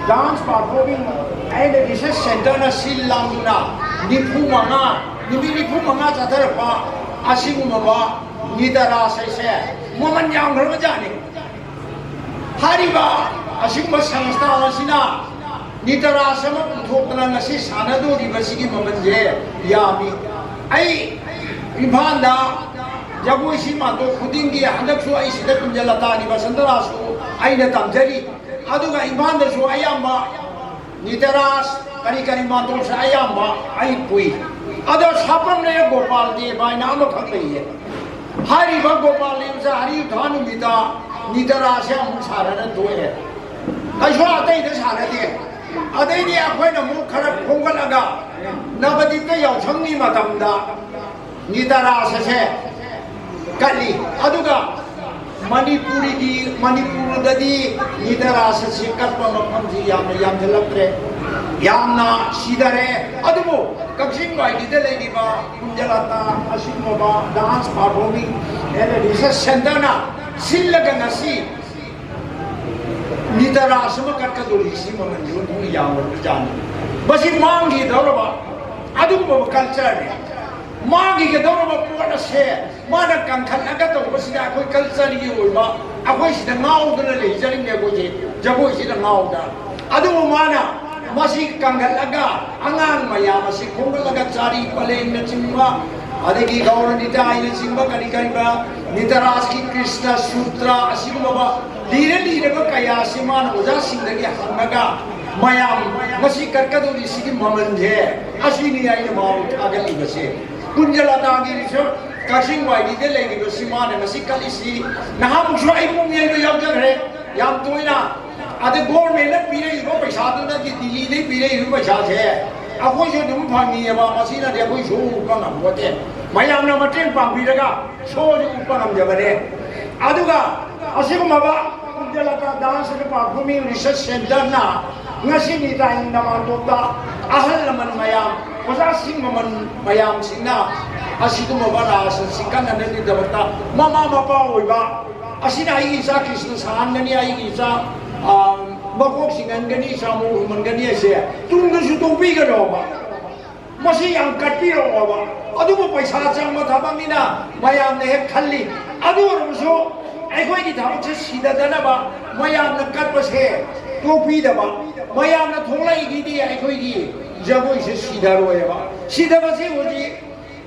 Dance Performing and Research Centreꯅ ꯁꯤꯜ ꯂꯥꯡꯗꯨꯅ ꯅꯤꯐꯨ ꯃꯉꯥ, ꯅꯨꯃꯤꯠ ꯅꯤꯐꯨ ꯃꯉꯥ ꯆꯠꯊꯔꯛꯄ ꯑꯁꯤꯒꯨꯝꯂꯕ ꯅꯤꯇ꯭ꯌ ꯔꯥꯁ ꯍꯥꯏꯁꯦ ꯃꯃꯜ ꯌꯥꯝꯈ꯭ꯔꯕꯖꯥꯠꯅꯤ꯫ ꯍꯥꯏꯔꯤꯕ ꯑꯁꯤꯒꯨꯝꯕ ꯁꯪꯁꯊꯥꯟ ꯑꯁꯤꯅ ꯅꯤꯇ꯭ꯌ ꯔꯥꯁ ꯑꯃ ꯄꯨꯊꯣꯛꯇꯅ ꯉꯁꯤ ꯁꯥꯟꯅꯗꯧꯔꯤꯕꯁꯤꯒꯤ ꯃꯃꯜꯁꯦ ꯌꯥꯝꯃꯤ꯫ ꯑꯩ ꯏꯝꯐꯥꯜꯗ ꯖꯒꯣꯏꯁꯤ ꯃꯥꯟꯇꯣꯞ ꯈꯨꯗꯤꯡꯒꯤ, ꯍꯟꯗꯛꯁꯨ ꯑꯩ ꯁꯤꯗ ꯀꯨꯟꯖꯂꯇꯥꯒꯤ ꯕꯁꯟꯇꯔꯥꯁꯨ ꯑꯩꯅ ꯇꯝꯖꯔꯤ꯫ ꯑꯗꯨꯒ ꯏꯝꯐꯥꯜꯗꯁꯨ ꯑꯌꯥꯝꯕ ꯅꯤꯇꯔꯥꯁ ꯀꯔꯤ ꯀꯔꯤ ꯃꯥꯟꯇꯣꯞꯁꯦ ꯑꯌꯥꯝꯕ ꯑꯩ ꯄꯨꯏ꯫ ꯑꯗꯣ ꯁꯥꯄꯝꯅꯦ ꯒꯣꯄꯥꯜ ꯗꯦꯕ ꯍꯥꯏꯅ ꯑꯃꯈꯛ ꯂꯩꯌꯦ꯫ ꯍꯥꯏꯔꯤꯕ ꯒꯣꯄꯥꯜ ꯗꯦꯕꯁꯦ ꯍꯔꯤꯎꯊꯥ ꯅꯨꯃꯤꯠꯇ ꯅꯤꯇꯔꯥꯁꯦ ꯑꯃꯨꯛ ꯁꯥꯟꯅꯅ ꯊꯣꯛꯑꯦ꯫ ꯀꯩꯁꯨ ꯑꯇꯩꯗ ꯁꯥꯟꯅꯗꯦ꯫ ꯑꯗꯩꯗꯤ ꯑꯩꯈꯣꯏꯅ ꯑꯃꯨꯛ ꯈꯔ ꯈꯣꯝꯒꯠꯂꯒ ꯅꯕꯗꯤꯞꯇ ꯌꯥꯎꯁꯪꯒꯤ ꯃꯇꯝꯗ ꯅꯤꯇꯔꯥꯁ ꯑꯁꯦ ꯀꯠꯂꯤ꯫ ꯑꯗꯨꯒ ꯃꯅꯤꯄꯨꯔꯤꯒꯤ, ꯃꯅꯤꯄꯨꯔꯗꯗꯤ ꯅꯤꯇꯔꯥꯁ ꯑꯁꯤ ꯀꯠꯄ ꯃꯐꯝꯁꯤ ꯌꯥꯝꯅ ꯌꯥꯝꯁꯤꯜꯂꯛꯇ꯭ꯔꯦ, ꯌꯥꯝꯅ ꯁꯤꯊꯔꯦ꯫ ꯑꯗꯨꯕꯨ ꯀꯛꯆꯤꯡ ꯋꯥꯏꯔꯤꯗ ꯂꯩꯔꯤꯕ ꯀꯨꯟꯖꯂꯇꯥ ꯑꯁꯤꯒꯨꯝꯂꯕ dance performing and research centerꯅ ꯁꯤꯜꯂꯒ ꯉꯁꯤ ꯅꯤꯇꯔꯥꯁ ꯑꯃ ꯀꯠꯀꯗꯧꯔꯤ, ꯁꯤ ꯃꯃꯜꯁꯨ ꯑꯗꯨꯝ ꯌꯥꯝꯂꯕꯖꯥꯠꯅꯤ꯫ ꯃꯁꯤ ꯃꯥꯡꯈꯤꯗꯧꯔꯕ ꯑꯗꯨꯒꯨꯝꯂꯕ cultureꯅꯤ꯫ ꯃꯥꯡꯈꯤꯒꯗꯧꯔꯕ ꯄꯣꯠ ꯑꯁꯦ ꯃꯥꯅ ꯀꯟꯈꯠꯂꯒ ꯇꯧꯕꯁꯤꯗ ꯑꯩꯈꯣꯏ cultureꯒꯤ ꯑꯣꯏꯕ, ꯑꯩꯈꯣꯏ ꯁꯤꯗ ꯉꯥꯎꯗꯅ ꯂꯩꯖꯔꯤꯅꯦ, ꯑꯩꯈꯣꯏꯁꯦ ꯖꯒꯣꯏꯁꯤꯗ ꯉꯥꯎꯗꯅ꯫ ꯑꯗꯨꯕꯨ ꯃꯥꯅ ꯃꯁꯤ ꯀꯟꯈꯠꯂꯒ ꯑꯉꯥꯡ ꯃꯌꯥꯝ ꯑꯁꯤ ꯈꯣꯝꯒꯠꯂꯒ ꯆꯥꯔꯤ ꯄꯂꯦꯡꯅꯆꯤꯡꯕ, ꯑꯗꯒꯤ ꯒꯧꯔ ꯅꯤꯇꯥꯏꯅꯆꯤꯡꯕ, ꯀꯔꯤ ꯀꯔꯤꯕ ꯅꯤꯇꯔꯥꯖꯀꯤ ꯀ꯭ꯔꯤꯁꯅ ꯁꯨꯇ꯭ꯔ ꯑꯁꯤꯒꯨꯝꯂꯕ ꯂꯤꯔ ꯂꯤꯔꯕ ꯀꯌꯥ ꯑꯁꯤ ꯃꯥꯅ ꯑꯣꯖꯥꯁꯤꯡꯗꯒꯤ ꯍꯪꯉꯒ, ꯃꯌꯥꯝ ꯃꯁꯤ ꯀꯠꯀꯗꯧꯔꯤꯁꯤꯒꯤ ꯃꯃꯜꯁꯦ ꯑꯁꯤꯅꯤ ꯑꯩꯅ ꯃꯥꯕꯨ ꯊꯥꯒꯠꯂꯤꯕꯁꯦ꯫ ꯀꯨꯟꯖꯂꯇꯥꯒꯤ ꯔꯤꯁꯔ ꯀꯛꯆꯤꯡ ꯋꯥꯏꯔꯤꯗ ꯂꯩꯔꯤꯕꯁꯤ ꯃꯥꯅ ꯉꯁꯤ ꯀꯠꯂꯤꯁꯤ꯫ ꯅꯍꯥꯟꯃꯨꯛꯁꯨ ꯑꯩ ꯄꯨꯡ ꯌꯩꯕ ꯌꯥꯎꯖꯈ꯭ꯔꯦ ꯌꯥꯝ ꯇꯣꯏꯅ꯫ ꯑꯗ ꯒꯣꯔꯃꯦꯟꯅ ꯄꯤꯔꯛꯏꯕ ꯄꯩꯁꯥꯗꯨꯅꯗꯤ, ꯗꯤꯜꯂꯤꯗꯩ ꯄꯤꯔꯛꯏꯕ ꯄꯩꯁꯥꯁꯦ ꯑꯩꯈꯣꯏꯁꯨ ꯑꯗꯨꯝ ꯐꯪꯉꯤꯑꯕ꯫ ꯃꯁꯤꯅꯗꯤ ꯑꯩꯈꯣꯏ ꯁꯣ ꯎꯠꯄ ꯉꯝꯄꯣꯠꯇꯦ꯫ ꯃꯌꯥꯝꯅ ꯃꯇꯦꯡ ꯄꯥꯡꯕꯤꯔꯒ ꯁꯣꯁꯨ ꯎꯠꯄ ꯉꯝꯖꯕꯅꯦ꯫ ꯑꯗꯨꯒ ꯑꯁꯤꯒꯨꯝꯂꯕ ꯀꯨꯟꯖꯂꯇꯥ dance and performing research centerꯅ ꯉꯁꯤ ꯅꯤꯇꯥꯏ ꯅꯃꯥꯟꯇꯣꯞꯇ ꯑꯍꯜ ꯂꯃꯟ ꯃꯌꯥꯝ, ꯑꯣꯖꯥꯁꯤꯡ ꯃꯃꯜ ꯃꯌꯥꯝꯁꯤꯡꯅ ꯑꯁꯤꯒꯨꯝꯂꯕ ꯔꯥꯁ ꯑꯁꯤ ꯀꯟꯅꯅꯕꯒꯤꯗꯃꯛꯇ ꯃꯃꯥ ꯃꯄꯥ ꯑꯣꯏꯕ ꯑꯁꯤꯅ ꯑꯩꯒꯤ ꯏꯆꯥ ꯀ꯭ꯔꯤꯁꯅ ꯁꯥꯍꯟꯒꯅꯤ, ꯑꯩꯒꯤ ꯏꯆꯥ, ꯑ, ꯃꯀꯣꯛ ꯁꯤꯡꯍꯟꯒꯅꯤ, ꯏꯆꯥ ꯃꯎ ꯍꯨꯝꯍꯟꯒꯅꯤ ꯍꯥꯏꯁꯦ ꯇꯨꯡꯗꯁꯨ ꯇꯣꯛꯄꯤꯒꯅꯣꯕ꯫ ꯃꯁꯤ ꯌꯥꯝ ꯀꯠꯄꯤꯔꯛꯑꯣꯕ꯫ ꯑꯗꯨꯕꯨ ꯄꯩꯁꯥ ꯆꯪꯕ ꯊꯕꯛꯅꯤꯅ ꯃꯌꯥꯝꯅ ꯍꯦꯛ ꯈꯜꯂꯤ꯫ ꯑꯗꯨ ꯑꯣꯏꯔꯕꯁꯨ ꯑꯩꯈꯣꯏꯒꯤ ꯊꯕꯛꯁꯦ ꯁꯤꯗꯗꯅꯕ ꯃꯌꯥꯝꯅ ꯀꯠꯄꯁꯦ ꯇꯣꯛꯄꯤꯗꯕ꯫ ꯃꯌꯥꯝꯅ ꯊꯣꯛꯂꯛꯏꯒꯤꯗꯤ ꯑꯩꯈꯣꯏꯒꯤ ꯖꯒꯣꯏꯁꯦ ꯁꯤꯗꯔꯣꯏꯕ꯫ ꯁꯤꯗꯕꯁꯤ ꯍꯧꯖꯤꯛ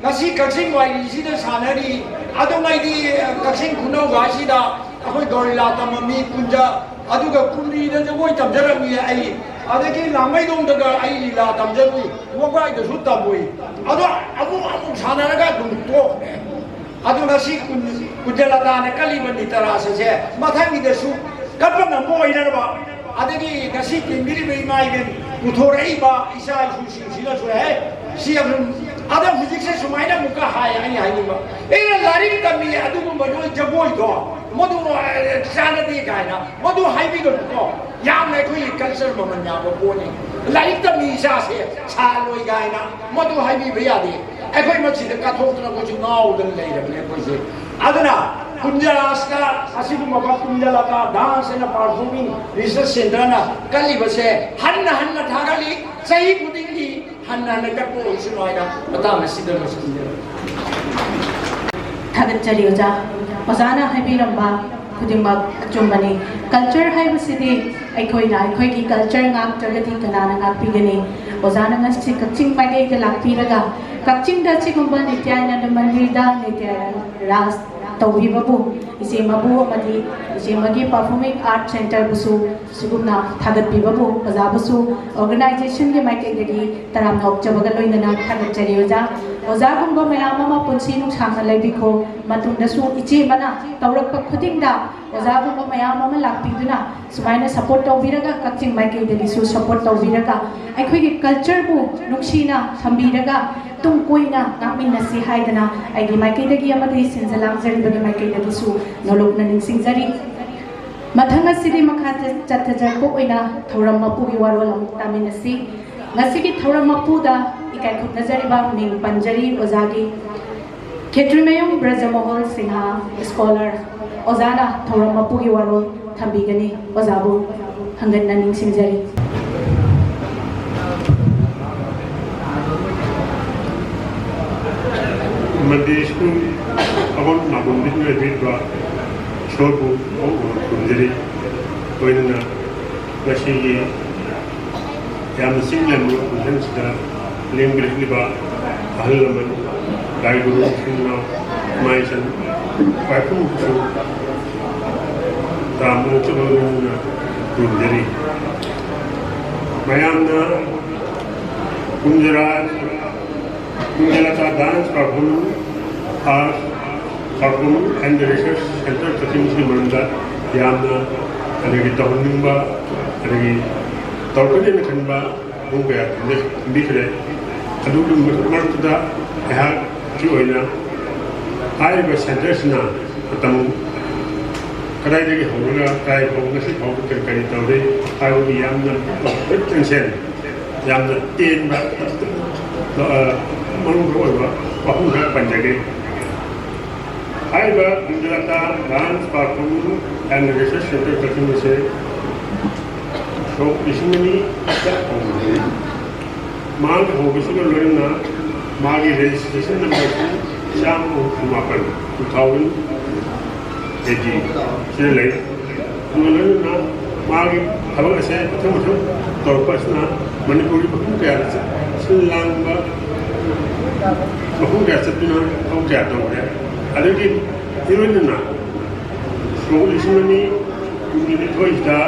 ꯉꯁꯤ ꯀꯛꯆꯤꯡ ꯋꯥꯏꯔꯤꯁꯤꯗ ꯁꯥꯟꯅꯔꯤ꯫ ꯑꯗꯨꯉꯩꯗꯤ ꯀꯛꯆꯤꯡ ꯈꯨꯅꯧ ꯍꯥꯏꯁꯤꯗ ꯑꯩꯈꯣꯏ ꯒꯧꯔꯤꯂꯥ ꯇꯝꯃꯝꯃꯤ, ꯀꯨꯟꯖ, ꯑꯗꯨꯒ ꯀꯨꯝꯕꯤꯗ ꯖꯒꯣꯏ ꯇꯝꯖꯔꯝꯃꯤ ꯑꯩ꯫ ꯑꯗꯒꯤ ꯂꯥꯡꯃꯩꯗꯣꯡꯗꯒ ꯑꯩ ꯂꯤꯂꯥ ꯇꯝꯖꯔꯨꯏ, ꯋꯥꯕꯒꯥꯏꯗꯁꯨ ꯇꯝꯃꯨꯏ꯫ ꯑꯗꯣ ꯑꯃꯨꯛ ꯑꯃꯨꯛ ꯁꯥꯟꯅꯔꯒ ꯑꯗꯨꯝ ꯇꯣꯛꯈ꯭ꯔꯦ꯫ ꯑꯗꯣ ꯉꯁꯤ ꯀꯨꯟ-, ꯀꯨꯟꯖꯂꯇꯥꯅ ꯀꯜꯂꯤꯕ ꯅꯤꯇ ꯔꯥꯁ ꯑꯁꯦ ꯃꯊꯪꯒꯤꯗꯁꯨ ꯀꯟꯕ ꯉꯝꯕ ꯑꯣꯏꯅꯅꯕ, ꯑꯗꯒꯤ ꯉꯁꯤ ꯇꯤꯟꯕꯤꯔꯤꯕ ꯏꯃꯥ ꯏꯕꯦꯟ ꯄꯨꯊꯣꯔꯛꯏꯕ ꯏꯆꯥ ꯏꯁꯨꯁꯤꯡꯁꯤꯅꯁꯨ, "ꯍꯦ, ꯁꯤ ꯑꯗꯨꯝ, ꯑꯗꯣ ꯍꯧꯖꯤꯛꯁꯦ ꯁꯨꯃꯥꯏꯅ ꯑꯃꯨꯛꯀ ꯍꯥꯏ, ꯑꯩ ꯍꯥꯏꯅꯤꯡꯕ, ꯑꯩꯅ ꯂꯥꯏꯔꯤꯛ ꯇꯝꯃꯤ ꯑꯗꯨꯒꯨꯝꯕ ꯅꯣꯏ ꯖꯒꯣꯏꯗꯣ ꯃꯗꯨ, ꯑ, ꯆꯥꯟꯅꯗꯦ" ꯀꯥꯏꯅ ꯃꯗꯨ ꯍꯥꯏꯕꯤꯒꯅꯨꯀꯣ꯫ ꯌꯥꯝꯅ ꯑꯩꯈꯣꯏꯒꯤ ꯀꯜꯆꯔ ꯃꯃꯜ ꯌꯥꯝꯕ ꯄꯣꯠꯅꯤ꯫ ꯂꯥꯏꯔꯤꯛ ꯇꯝꯃꯤ ꯏꯆꯥꯁꯦ ꯁꯥꯜꯂꯣꯏ ꯀꯥꯏꯅ ꯃꯗꯨ ꯍꯥꯏꯕꯤꯕ ꯌꯥꯗꯦ꯫ ꯑꯩꯈꯣꯏ ꯃꯁꯤꯗ ꯀꯠꯊꯣꯛꯇꯅ ꯑꯩꯈꯣꯏꯁꯨ ꯉꯥꯎꯗꯅ ꯂꯩꯔꯕꯅꯦ ꯑꯩꯈꯣꯏꯁꯦ꯫ ꯑꯗꯨꯅ ꯀꯨꯟꯖ ꯔꯥꯁꯇ ꯑꯁꯤꯒꯨꯝꯂꯕ ꯀꯨꯟꯖ ꯂꯇꯥ ꯗꯥꯟꯁ ꯑꯦꯟ ꯄꯔꯐꯣꯔꯃꯤꯡ ꯔꯤꯁꯔꯁ ꯁꯦꯟꯇꯔꯅ ꯀꯜꯂꯤꯕꯁꯦ ꯍꯟꯅ ꯍꯟꯅ ꯊꯥꯒꯠꯂꯤ꯫ ꯆꯍꯤ ꯈꯨꯗꯤꯡꯒꯤ ꯍꯟꯅ ꯍꯟꯅ ꯀꯠꯄ ꯑꯣꯏꯁꯅꯨ ꯍꯥꯏꯅ ꯃꯇꯥꯡ ꯑꯁꯤꯗ ꯂꯣꯏꯁꯤꯟꯖꯔꯒꯦ꯫ ꯊꯥꯒꯠꯆꯔꯤ ꯑꯣꯖꯥ꯫ ꯑꯣꯖꯥꯅ ꯍꯥꯏꯕꯤꯔꯝꯕ ꯈꯨꯗꯤꯡꯃꯛ ꯑꯆꯨꯝꯕꯅꯤ꯫ ꯀꯜꯆꯔ ꯍꯥꯏꯕꯁꯤꯗꯤ ꯑꯩꯈꯣꯏꯅ ꯑꯩꯈꯣꯏꯒꯤ ꯀꯜꯆꯔ ꯉꯥꯛꯇ꯭ꯔꯒꯗꯤ ꯀꯅꯥꯅ ꯉꯥꯛꯄꯤꯒꯅꯤ? ꯑꯣꯖꯥꯅ ꯉꯁꯤ ꯀꯛꯆꯤꯡ ꯃꯥꯏꯀꯩꯗ ꯂꯥꯛꯄꯤꯔꯒ ꯀꯛꯆꯤꯡꯗ ꯑꯁꯤꯒꯨꯝꯕ ꯅꯤꯇ꯭ꯌꯥꯅꯟꯗ ꯃꯟꯗꯤꯔꯗ ꯅꯤꯇ꯭ꯌ ꯔꯥꯁ ꯇꯧꯕꯤꯕꯕꯨ ꯏꯆꯦ ꯃꯕꯨ ꯑꯃꯗꯤ ꯏꯆꯦ ꯃꯒꯤ ꯄꯔꯐꯣꯔꯃꯤꯡ ꯑꯥꯔꯠ ꯁꯦꯟꯇꯔꯕꯨꯁꯨ ꯁꯤꯒꯨꯝꯅ ꯊꯥꯒꯠꯄꯤꯕꯕꯨ ꯑꯣꯖꯥꯕꯨꯁꯨ ꯑꯣꯔꯒꯅꯥꯏꯖꯦꯁꯟꯒꯤ ꯃꯥꯏꯀꯩꯗꯒꯤ ꯇꯔꯥꯝꯅ ꯑꯣꯛꯆꯕꯒ ꯂꯣꯏꯅꯅ ꯊꯥꯒꯠꯆꯔꯤ ꯑꯣꯖꯥ꯫ ꯑꯣꯖꯥꯒꯨꯝꯕ ꯃꯌꯥꯝ ꯑꯃ ꯄꯨꯟꯁꯤ ꯅꯨꯡꯁꯥꯡꯅ ꯂꯩꯕꯤꯈꯣ꯫ ꯃꯇꯨꯡꯗꯁꯨ ꯏꯆꯦ ꯑꯃꯅ ꯇꯧꯔꯛꯄ ꯈꯨꯗꯤꯡꯗ ꯑꯣꯖꯥꯒꯨꯝꯕ ꯃꯌꯥꯝ ꯑꯃ ꯂꯥꯛꯄꯤꯗꯨꯅ ꯁꯨꯃꯥꯏꯅ ꯁꯄꯣꯔꯠ ꯇꯧꯕꯤꯔꯒ ꯀꯛꯆꯤꯡ ꯃꯥꯏꯀꯩꯗꯒꯤꯁꯨ ꯁꯄꯣꯔꯠ ꯇꯧꯕꯤꯔꯒ ꯑꯩꯈꯣꯏꯒꯤ ꯀꯜꯆꯔꯕꯨ ꯅꯨꯡꯁꯤꯅ ꯊꯝꯕꯤꯔꯒ ꯇꯨꯡ ꯀꯣꯏꯅ ꯉꯥꯛꯃꯤꯟꯅꯁꯤ ꯍꯥꯏꯗꯅ ꯑꯩꯒꯤ ꯃꯥꯏꯀꯩꯗꯒꯤ ꯑꯃꯗꯤ ꯁꯤꯟꯖ ꯂꯥꯡꯖꯔꯤꯕꯒꯤ ꯃꯥꯏꯀꯩꯗꯒꯤꯁꯨ ꯅꯣꯂꯨꯛꯅ ꯅꯤꯡꯁꯤꯡꯖꯔꯤ꯫ ꯃꯊꯪ ꯑꯁꯤꯗꯤ ꯃꯈꯥ ꯆꯠꯊꯖꯔꯛꯄ ꯑꯣꯏꯅ ꯊꯧꯔꯝ ꯃꯄꯨꯒꯤ ꯋꯥꯔꯣꯜ ꯑꯃꯨꯛ ꯇꯥꯃꯤꯟꯅꯁꯤ꯫ ꯉꯁꯤꯒꯤ ꯊꯧꯔꯝ ꯃꯄꯨꯗ ꯏꯀꯥꯏ ꯈꯨꯝꯅꯖꯔꯤꯕ ꯃꯤꯡ ꯄꯟꯖꯔꯤ ꯑꯣꯖꯥꯒꯤ ꯈꯦꯇ꯭ꯔꯤꯃꯌꯨꯝ ꯕ꯭ꯔꯖꯃꯣꯍꯣꯜ ꯁꯤꯡꯍ, ꯁ꯭ꯀꯣꯂꯔ꯫ ꯑꯣꯖꯥꯅ ꯊꯧꯔꯝ ꯃꯄꯨꯒꯤ ꯋꯥꯔꯣꯜ ꯊꯝꯕꯤꯒꯅꯤ꯫ ꯑꯣꯖꯥꯕꯨ ꯍꯪꯒꯠꯅ ꯅꯤꯡꯁꯤꯡꯖꯔꯤ꯫ ꯃꯟꯗꯤꯔ ꯁ꯭ꯀꯨꯜ ꯑꯋꯥꯡ ꯃꯥꯕꯨꯡꯗꯒꯤ ꯑꯣꯏꯕꯤꯔꯤꯕ ꯏꯁꯣꯔꯕꯨ ꯃꯥꯕꯨꯡ ꯈꯨꯔꯨꯝꯖꯔꯤ꯫ ꯂꯣꯏꯅꯅ ꯉꯁꯤꯒꯤ ꯌꯥꯝꯅ ꯆꯤꯡ ꯂꯦꯝꯕ ꯀꯨꯝꯍꯩꯁꯤꯗ ꯂꯦꯡꯕꯤꯔꯛꯂꯤꯕ ꯑꯍꯜ ꯂꯃꯟ, ꯂꯥꯏ ꯒꯨꯔꯨꯁꯤꯡꯅ ꯃꯥꯏꯁꯟ ꯋꯥꯏꯈꯨꯝꯕꯁꯨ ꯇꯔꯥꯃꯔꯨꯝ ꯆꯠꯂꯣꯏꯅ ꯈꯨꯔꯨꯝꯖꯔꯤ꯫ ꯃꯌꯥꯝꯅ ꯀꯨꯟꯖꯔꯥ ꯀꯨꯟꯖꯂꯇꯥ dance performance, art performance and research center ꯀꯛꯆꯤꯡꯒꯤ ꯃꯔꯝꯗ ꯌꯥꯝꯅ ꯑꯗꯒꯤ ꯇꯧꯍꯟꯅꯤꯡꯕ ꯑꯗꯒꯤ ꯇꯧꯔꯛꯀꯅꯦꯅ ꯈꯟꯕ ꯃꯑꯣꯡ ꯀꯌꯥ ꯊꯝꯕꯤ-, ꯊꯝꯕꯤꯈ꯭ꯔꯦ꯫ ꯑꯗꯨꯒꯤ ꯃꯔꯛꯇꯨꯗ ꯑꯩꯍꯥꯛꯀꯤ ꯑꯣꯏꯅ ꯍꯥꯏꯔꯤꯕ centreꯁꯤꯅ ꯃꯇꯝ ꯀꯗꯥꯏꯗꯒꯤ ꯍꯧꯔꯒ ꯀꯗꯥꯏ ꯐꯥꯎ ꯉꯁꯤ ꯐꯥꯎꯕ ꯀꯔꯤ ꯀꯔꯤ ꯇꯧꯔꯤ ꯍꯥꯏꯕꯒꯤ ꯌꯥꯝꯅ ꯆꯪꯁꯤꯟ ꯌꯥꯝꯅ ꯇꯦꯟꯕ, ꯑ, ꯃꯔꯨ ꯑꯣꯏꯕ ꯋꯥꯐꯝ ꯈꯔ ꯄꯟꯖꯒꯦ꯫ ꯍꯥꯏꯔꯤꯕ ꯀꯨꯟꯖꯂꯇꯥ dance performance and research center ꯀꯛꯆꯤꯡ ꯑꯁꯦ ꯁꯣꯛ ꯂꯤꯁꯤꯡ ꯑꯅꯤ ꯍꯧꯕꯅꯤ꯫ ꯃꯥꯒꯤ ꯍꯧꯕꯁꯤꯒ ꯂꯣꯏꯅꯅ ꯃꯥꯒꯤ registration numberꯁꯤ ꯆꯥꯝꯃ ꯍꯨꯝꯐꯨ ꯃꯥꯄꯟ, two thousand eighty ꯁꯤꯗ ꯂꯩ꯫ ꯑꯗꯨꯒ ꯂꯣꯏꯅꯅ ꯃꯥꯒꯤ ꯊꯕꯛ ꯑꯁꯦ ꯃꯊꯪ ꯃꯊꯪ ꯇꯧꯔꯛꯄ ꯑꯁꯤꯅ ꯃꯅꯤꯄꯨꯔꯒꯤ ꯃꯐꯝ ꯀꯌꯥꯗ ꯆꯠ-, ꯁꯤꯜ ꯂꯥꯡꯕ ꯃꯐꯝ ꯀꯌꯥ ꯆꯠꯇꯨꯅ ꯊꯕꯛ ꯀꯌꯥ ꯇꯧꯔꯦ꯫ ꯑꯗꯨꯒꯤ ꯏꯔꯣꯏꯅꯅ ꯁꯣꯛ ꯂꯤꯁꯤꯡ ꯑꯅꯤ ꯀꯨꯟꯅꯤꯊꯣꯏꯁꯤꯗ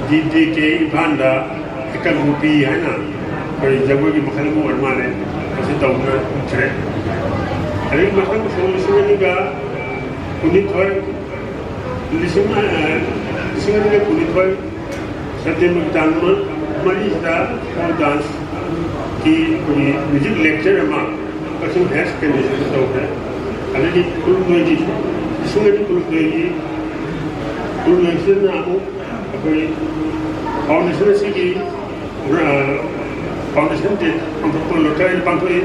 D D K ꯏꯝꯐꯥꯜꯗ ꯍꯦꯀꯠ ꯅꯨꯄꯤ ꯍꯥꯏꯅ ꯑꯩꯈꯣꯏ ꯖꯒꯣꯏꯒꯤ ꯃꯈꯜ ꯑꯃ ꯑꯣꯏꯔ ꯃꯥꯜꯂꯦ꯫ ꯃꯁꯤ ꯇꯧꯗꯨꯅ ꯎꯠꯈ꯭ꯔꯦ꯫ ꯑꯗꯒꯤ ꯃꯊꯪ ꯁꯣꯛ ꯂꯤꯁꯤꯡ ꯑꯅꯤꯒ ꯀꯨꯟꯅꯤꯊꯣꯏ, ꯂꯤꯁꯤꯡ, ꯑ, ꯂꯤꯁꯤꯡ ꯑꯅꯤꯒ ꯀꯨꯟꯅꯤꯊꯣꯏ Septemberꯒꯤ ꯇꯥꯡ ꯃ-, ꯃꯔꯤꯁꯤꯗ pole danceꯀꯤ ꯑꯩꯈꯣꯏꯒꯤ music lecture ꯑꯃ ꯀꯛꯆꯤꯡ Higher Secondaryꯗ ꯇꯧꯈ꯭ꯔꯦ꯫ ꯑꯗꯒꯤ ꯀꯨꯟꯍꯨꯝꯗꯣꯏꯒꯤ, ꯂꯤꯁꯤꯡ ꯑꯅꯤ ꯀꯨꯟꯍꯨꯝꯗꯣꯏꯒꯤ, ꯀꯨꯟꯍꯨꯝꯗꯣꯏꯁꯤꯗꯅ ꯑꯃꯨꯛ ꯑꯩꯈꯣꯏ foundation ꯑꯁꯤꯒꯤ, ꯑ, foundation day ꯄꯥꯡꯊꯣꯛꯄ ꯂꯣꯏꯈꯥꯏ ꯄꯥꯡꯊꯣꯛꯏ꯫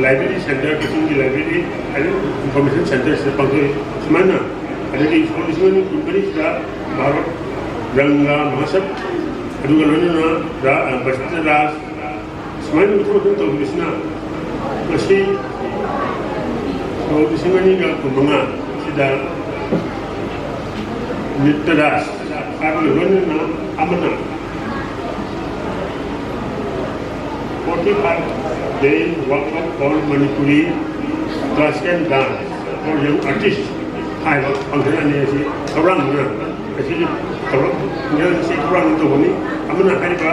Library center, ꯀꯛꯆꯤꯡꯒꯤ library, ꯑꯗꯒꯤ information centreꯁꯤꯗ ꯄꯥꯡꯊꯣꯛꯏ꯫ ꯁꯨꯃꯥꯏꯅ ꯑꯗꯒꯤ ꯁꯣꯛ ꯂꯤꯁꯤꯡ ꯑꯅꯤ ꯀꯨꯟꯃꯔꯤꯁꯤꯗ ꯚꯥꯔꯠ ꯔꯪꯒꯥ ꯃꯍꯥꯁꯠ, ꯑꯗꯨꯒ ꯂꯣꯏꯅꯅ ꯔꯥ-, ꯑ, ꯕꯁꯟꯇ ꯔꯥꯁ, ꯁꯨꯃꯥꯏꯅ ꯃꯊꯪ ꯃꯊꯪ ꯇꯧꯈꯤꯕꯁꯤꯅ ꯉꯁꯤ ꯁꯣꯛ ꯂꯤꯁꯤꯡ ꯑꯅꯤꯒ ꯀꯨꯟꯃꯉꯥ ꯁꯤꯗ ꯅ꯭ꯔꯤꯇ꯭ꯌ ꯔꯥꯁ ꯍꯥꯏꯕꯒ ꯂꯣꯏꯅꯅ ꯑꯃꯅ forty five Then workshop on Manipuri classical dance for young artists ꯍꯥꯏꯕ function ꯑꯅꯤ ꯑꯁꯤ ꯊꯧꯔꯥꯡꯗꯨꯅ ꯑꯁꯤꯒꯤ ꯊꯧꯔꯝ ꯑꯁꯤ ꯊꯧꯔꯥꯡ ꯇꯧꯕꯅꯤ꯫ ꯑꯃꯅ ꯍꯥꯏꯔꯤꯕ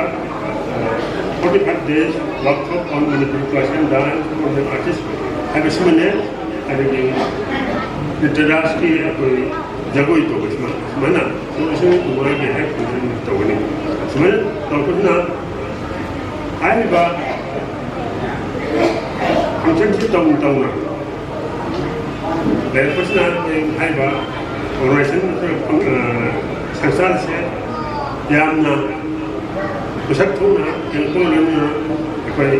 forty five days workshop on Manipuri classical dance for young artists ꯍꯥꯏꯕꯁꯤꯃꯅꯦ꯫ ꯑꯗꯒꯤ ꯅꯤꯇ꯭ꯌ ꯔꯥꯁꯀꯤ ꯑꯩꯈꯣꯏ ꯖꯒꯣꯏ ꯇꯧꯕꯁꯤꯃ ꯁꯨꯃꯥꯏꯅ ꯂꯤꯁꯤꯡ ꯃꯉꯥꯒꯤ ꯍꯥꯏ ꯇꯧꯒꯅꯤ꯫ ꯁꯨꯃꯥꯏꯅ ꯇꯧꯕꯁꯤꯅ ꯍꯥꯏꯔꯤꯕ functionꯁꯤ ꯇꯧꯅ ꯇꯧꯅ ꯂꯩꯔꯛꯄꯁꯤꯅ ꯑꯩ ꯍꯥꯏꯔꯤꯕ organization ꯅꯠꯇ꯭ꯔꯒ ꯐꯪ-, ꯑ, ꯁꯪꯁꯊꯥꯟꯁꯦ ꯌꯥꯝꯅ ꯃꯁꯛ ꯊꯣꯛꯅ ꯀꯩꯅꯣ ꯇꯧꯔꯕꯅꯤꯅ ꯑꯩꯈꯣꯏ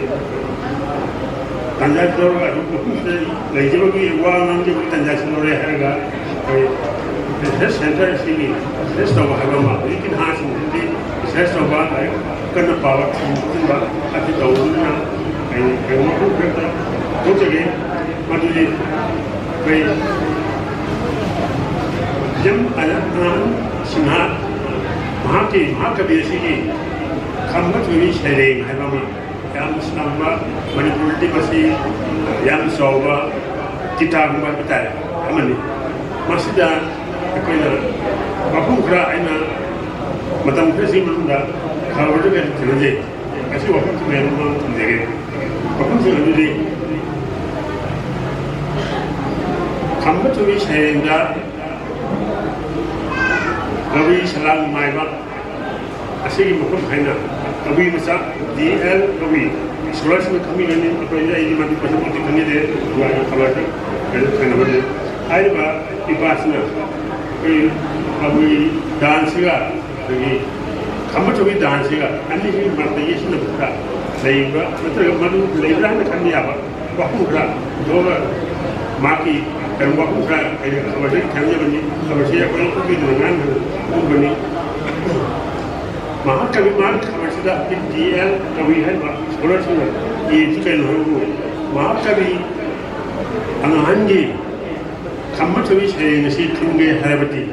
ꯇꯥꯟꯖꯥꯁꯤ ꯂꯧꯔꯒ ꯑꯗꯨꯝ ꯃꯐꯝꯁꯤꯗ ꯂꯩꯖꯕꯒꯤ ꯋꯥ ꯉꯥꯡꯖꯕꯒꯤ ꯇꯥꯟꯖꯥꯁꯤ ꯂꯧꯔꯦ ꯍꯥꯏꯔꯒ ꯑꯩꯈꯣꯏ research centre ꯑꯁꯤꯒꯤ research ꯇꯧꯕ ꯍꯥꯏꯕ ꯑꯃ, ꯍꯧꯖꯤꯛꯀꯤ ꯅꯍꯥꯁꯤꯡꯁꯤꯗꯤ research ꯇꯧꯕ, ꯂꯥꯏꯔꯤꯛ ꯀꯟꯅ ꯄꯥꯕ, ꯊꯤꯖꯤꯟꯕ ꯑꯁꯤ ꯇꯧꯕꯅꯤꯅ ꯑꯩ ꯀꯩꯅꯣ ꯃꯐꯝ ꯈꯔꯗ ꯊꯣꯛꯆꯒꯦ꯫ ꯃꯗꯨꯗꯤ ꯑꯩꯈꯣꯏ ꯚꯤꯖꯝ ꯑꯅꯟ ꯁꯤꯡꯍ, ꯃꯍꯥꯛꯀꯤ ꯃꯍꯥꯀꯕꯤ ꯑꯁꯤꯒꯤ ꯈꯝꯕ ꯊꯣꯏꯕꯤ ꯁꯩꯔꯦꯡ ꯍꯥꯏꯕ ꯑꯃ ꯌꯥꯝ ꯁꯥꯡꯕ, ꯃꯅꯤꯄꯨꯔꯗꯤ ꯃꯁꯤ ꯌꯥꯝ ꯆꯥꯎꯕ ꯀꯤꯇꯥꯒꯨꯝꯕ ꯍꯥꯏꯕ ꯇꯥꯔꯦ ꯑꯃꯅꯤ꯫ ꯃꯁꯤꯗ ꯑꯩꯈꯣꯏꯅ ꯋꯥꯐꯝ ꯈꯔ ꯑꯩꯅ ꯃꯇꯝ ꯈꯔꯁꯤꯒꯤ ꯃꯅꯨꯡꯗ ꯈꯕꯔꯗ ꯀꯩꯗ ꯊꯦꯡꯅꯖꯩ꯫ ꯑꯁꯤ ꯋꯥꯐꯝꯁꯤ ꯃꯌꯥꯝ ꯑꯃ ꯊꯝꯖꯒꯦ꯫ ꯋꯥꯐꯝꯁꯤꯡ ꯑꯗꯨꯗꯤ ꯈꯝꯕ ꯊꯣꯏꯕꯤ ꯁꯩꯔꯦꯡꯗ ꯀꯕꯤ ꯁꯂꯥꯡ ꯃꯥꯏꯕ ꯑꯁꯤꯒꯤ ꯃꯐꯝ ꯍꯥꯏꯅ ꯀꯕꯤ ꯃꯆꯥ ꯗꯤ ꯑꯦꯜ ꯀꯕꯤ ꯁ꯭ꯀꯣꯂꯔꯁꯤꯡꯅ ꯈꯪꯕꯤꯒꯅꯤ꯫ ꯑꯩꯈꯣꯏꯗꯤ ꯑꯩꯗꯤ ꯃꯗꯨ ꯐꯖꯅꯃꯛꯇꯤ ꯈꯪꯖꯗꯦ, ꯑꯗꯨꯒ ꯑꯩꯅ ꯈꯕꯔꯗ ꯀꯩꯅꯣ ꯊꯦꯡꯅꯕꯅꯤ꯫ ꯍꯥꯏꯔꯤꯕ ꯏꯄꯥꯁꯤꯅ ꯑꯩꯈꯣꯏ ꯀꯕꯨꯏ ꯗꯥꯟꯁꯁꯤꯒ ꯑꯩꯈꯣꯏꯒꯤ ꯈꯝꯕ ꯊꯣꯏꯕꯤ ꯗꯥꯟꯁꯁꯤꯒ ꯑꯅꯤꯁꯤꯒꯤ ꯃꯔꯛꯇ ꯌꯦꯠꯁꯤꯟꯅꯕꯗ ꯂꯩꯕ꯭ꯔꯥ ꯅꯠꯇ꯭ꯔꯒ ꯃꯗꯨ ꯂꯩꯕ꯭ꯔꯥ ꯍꯥꯏꯅ ꯈꯟꯕ ꯌꯥꯕ ꯋꯥꯐꯝ ꯈꯔ ꯄꯨꯊꯣꯛꯑꯒ ꯃꯍꯥꯛꯀꯤ ꯀꯩꯅꯣ ꯋꯥꯐꯝ ꯈꯔ ꯑꯩꯅ ꯈꯕꯔꯁꯤꯗ ꯊꯦꯡꯅꯖꯕꯅꯤ꯫ ꯈꯕꯔꯁꯤ ꯑꯩꯈꯣꯏ ꯎꯠꯄꯤꯗꯨꯅ ꯉꯥꯡꯗꯨꯅ ꯎꯕꯅꯤ꯫ ꯃꯍꯥꯛ ꯀꯕꯤ ꯃꯍꯥꯛ ꯈꯕꯔꯁꯤꯗ ꯍꯧꯖꯤꯛ ꯗꯤ ꯑꯦꯜ ꯀꯕꯤ ꯍꯥꯏꯔꯤꯕ ꯁ꯭ꯀꯣꯂꯔꯁꯤꯡꯅ ꯏꯔꯤꯕꯁꯤ ꯀꯩꯅꯣ ꯍꯥꯏꯕꯕꯨ ꯃꯍꯥꯛ ꯀꯕꯤ ꯑꯉꯥꯡꯒꯤ ꯈꯝꯕ ꯊꯣꯏꯕꯤ ꯁꯩꯔꯦꯡ ꯑꯁꯤ ꯈꯪꯒꯦ ꯍꯥꯏꯔꯕꯗꯤ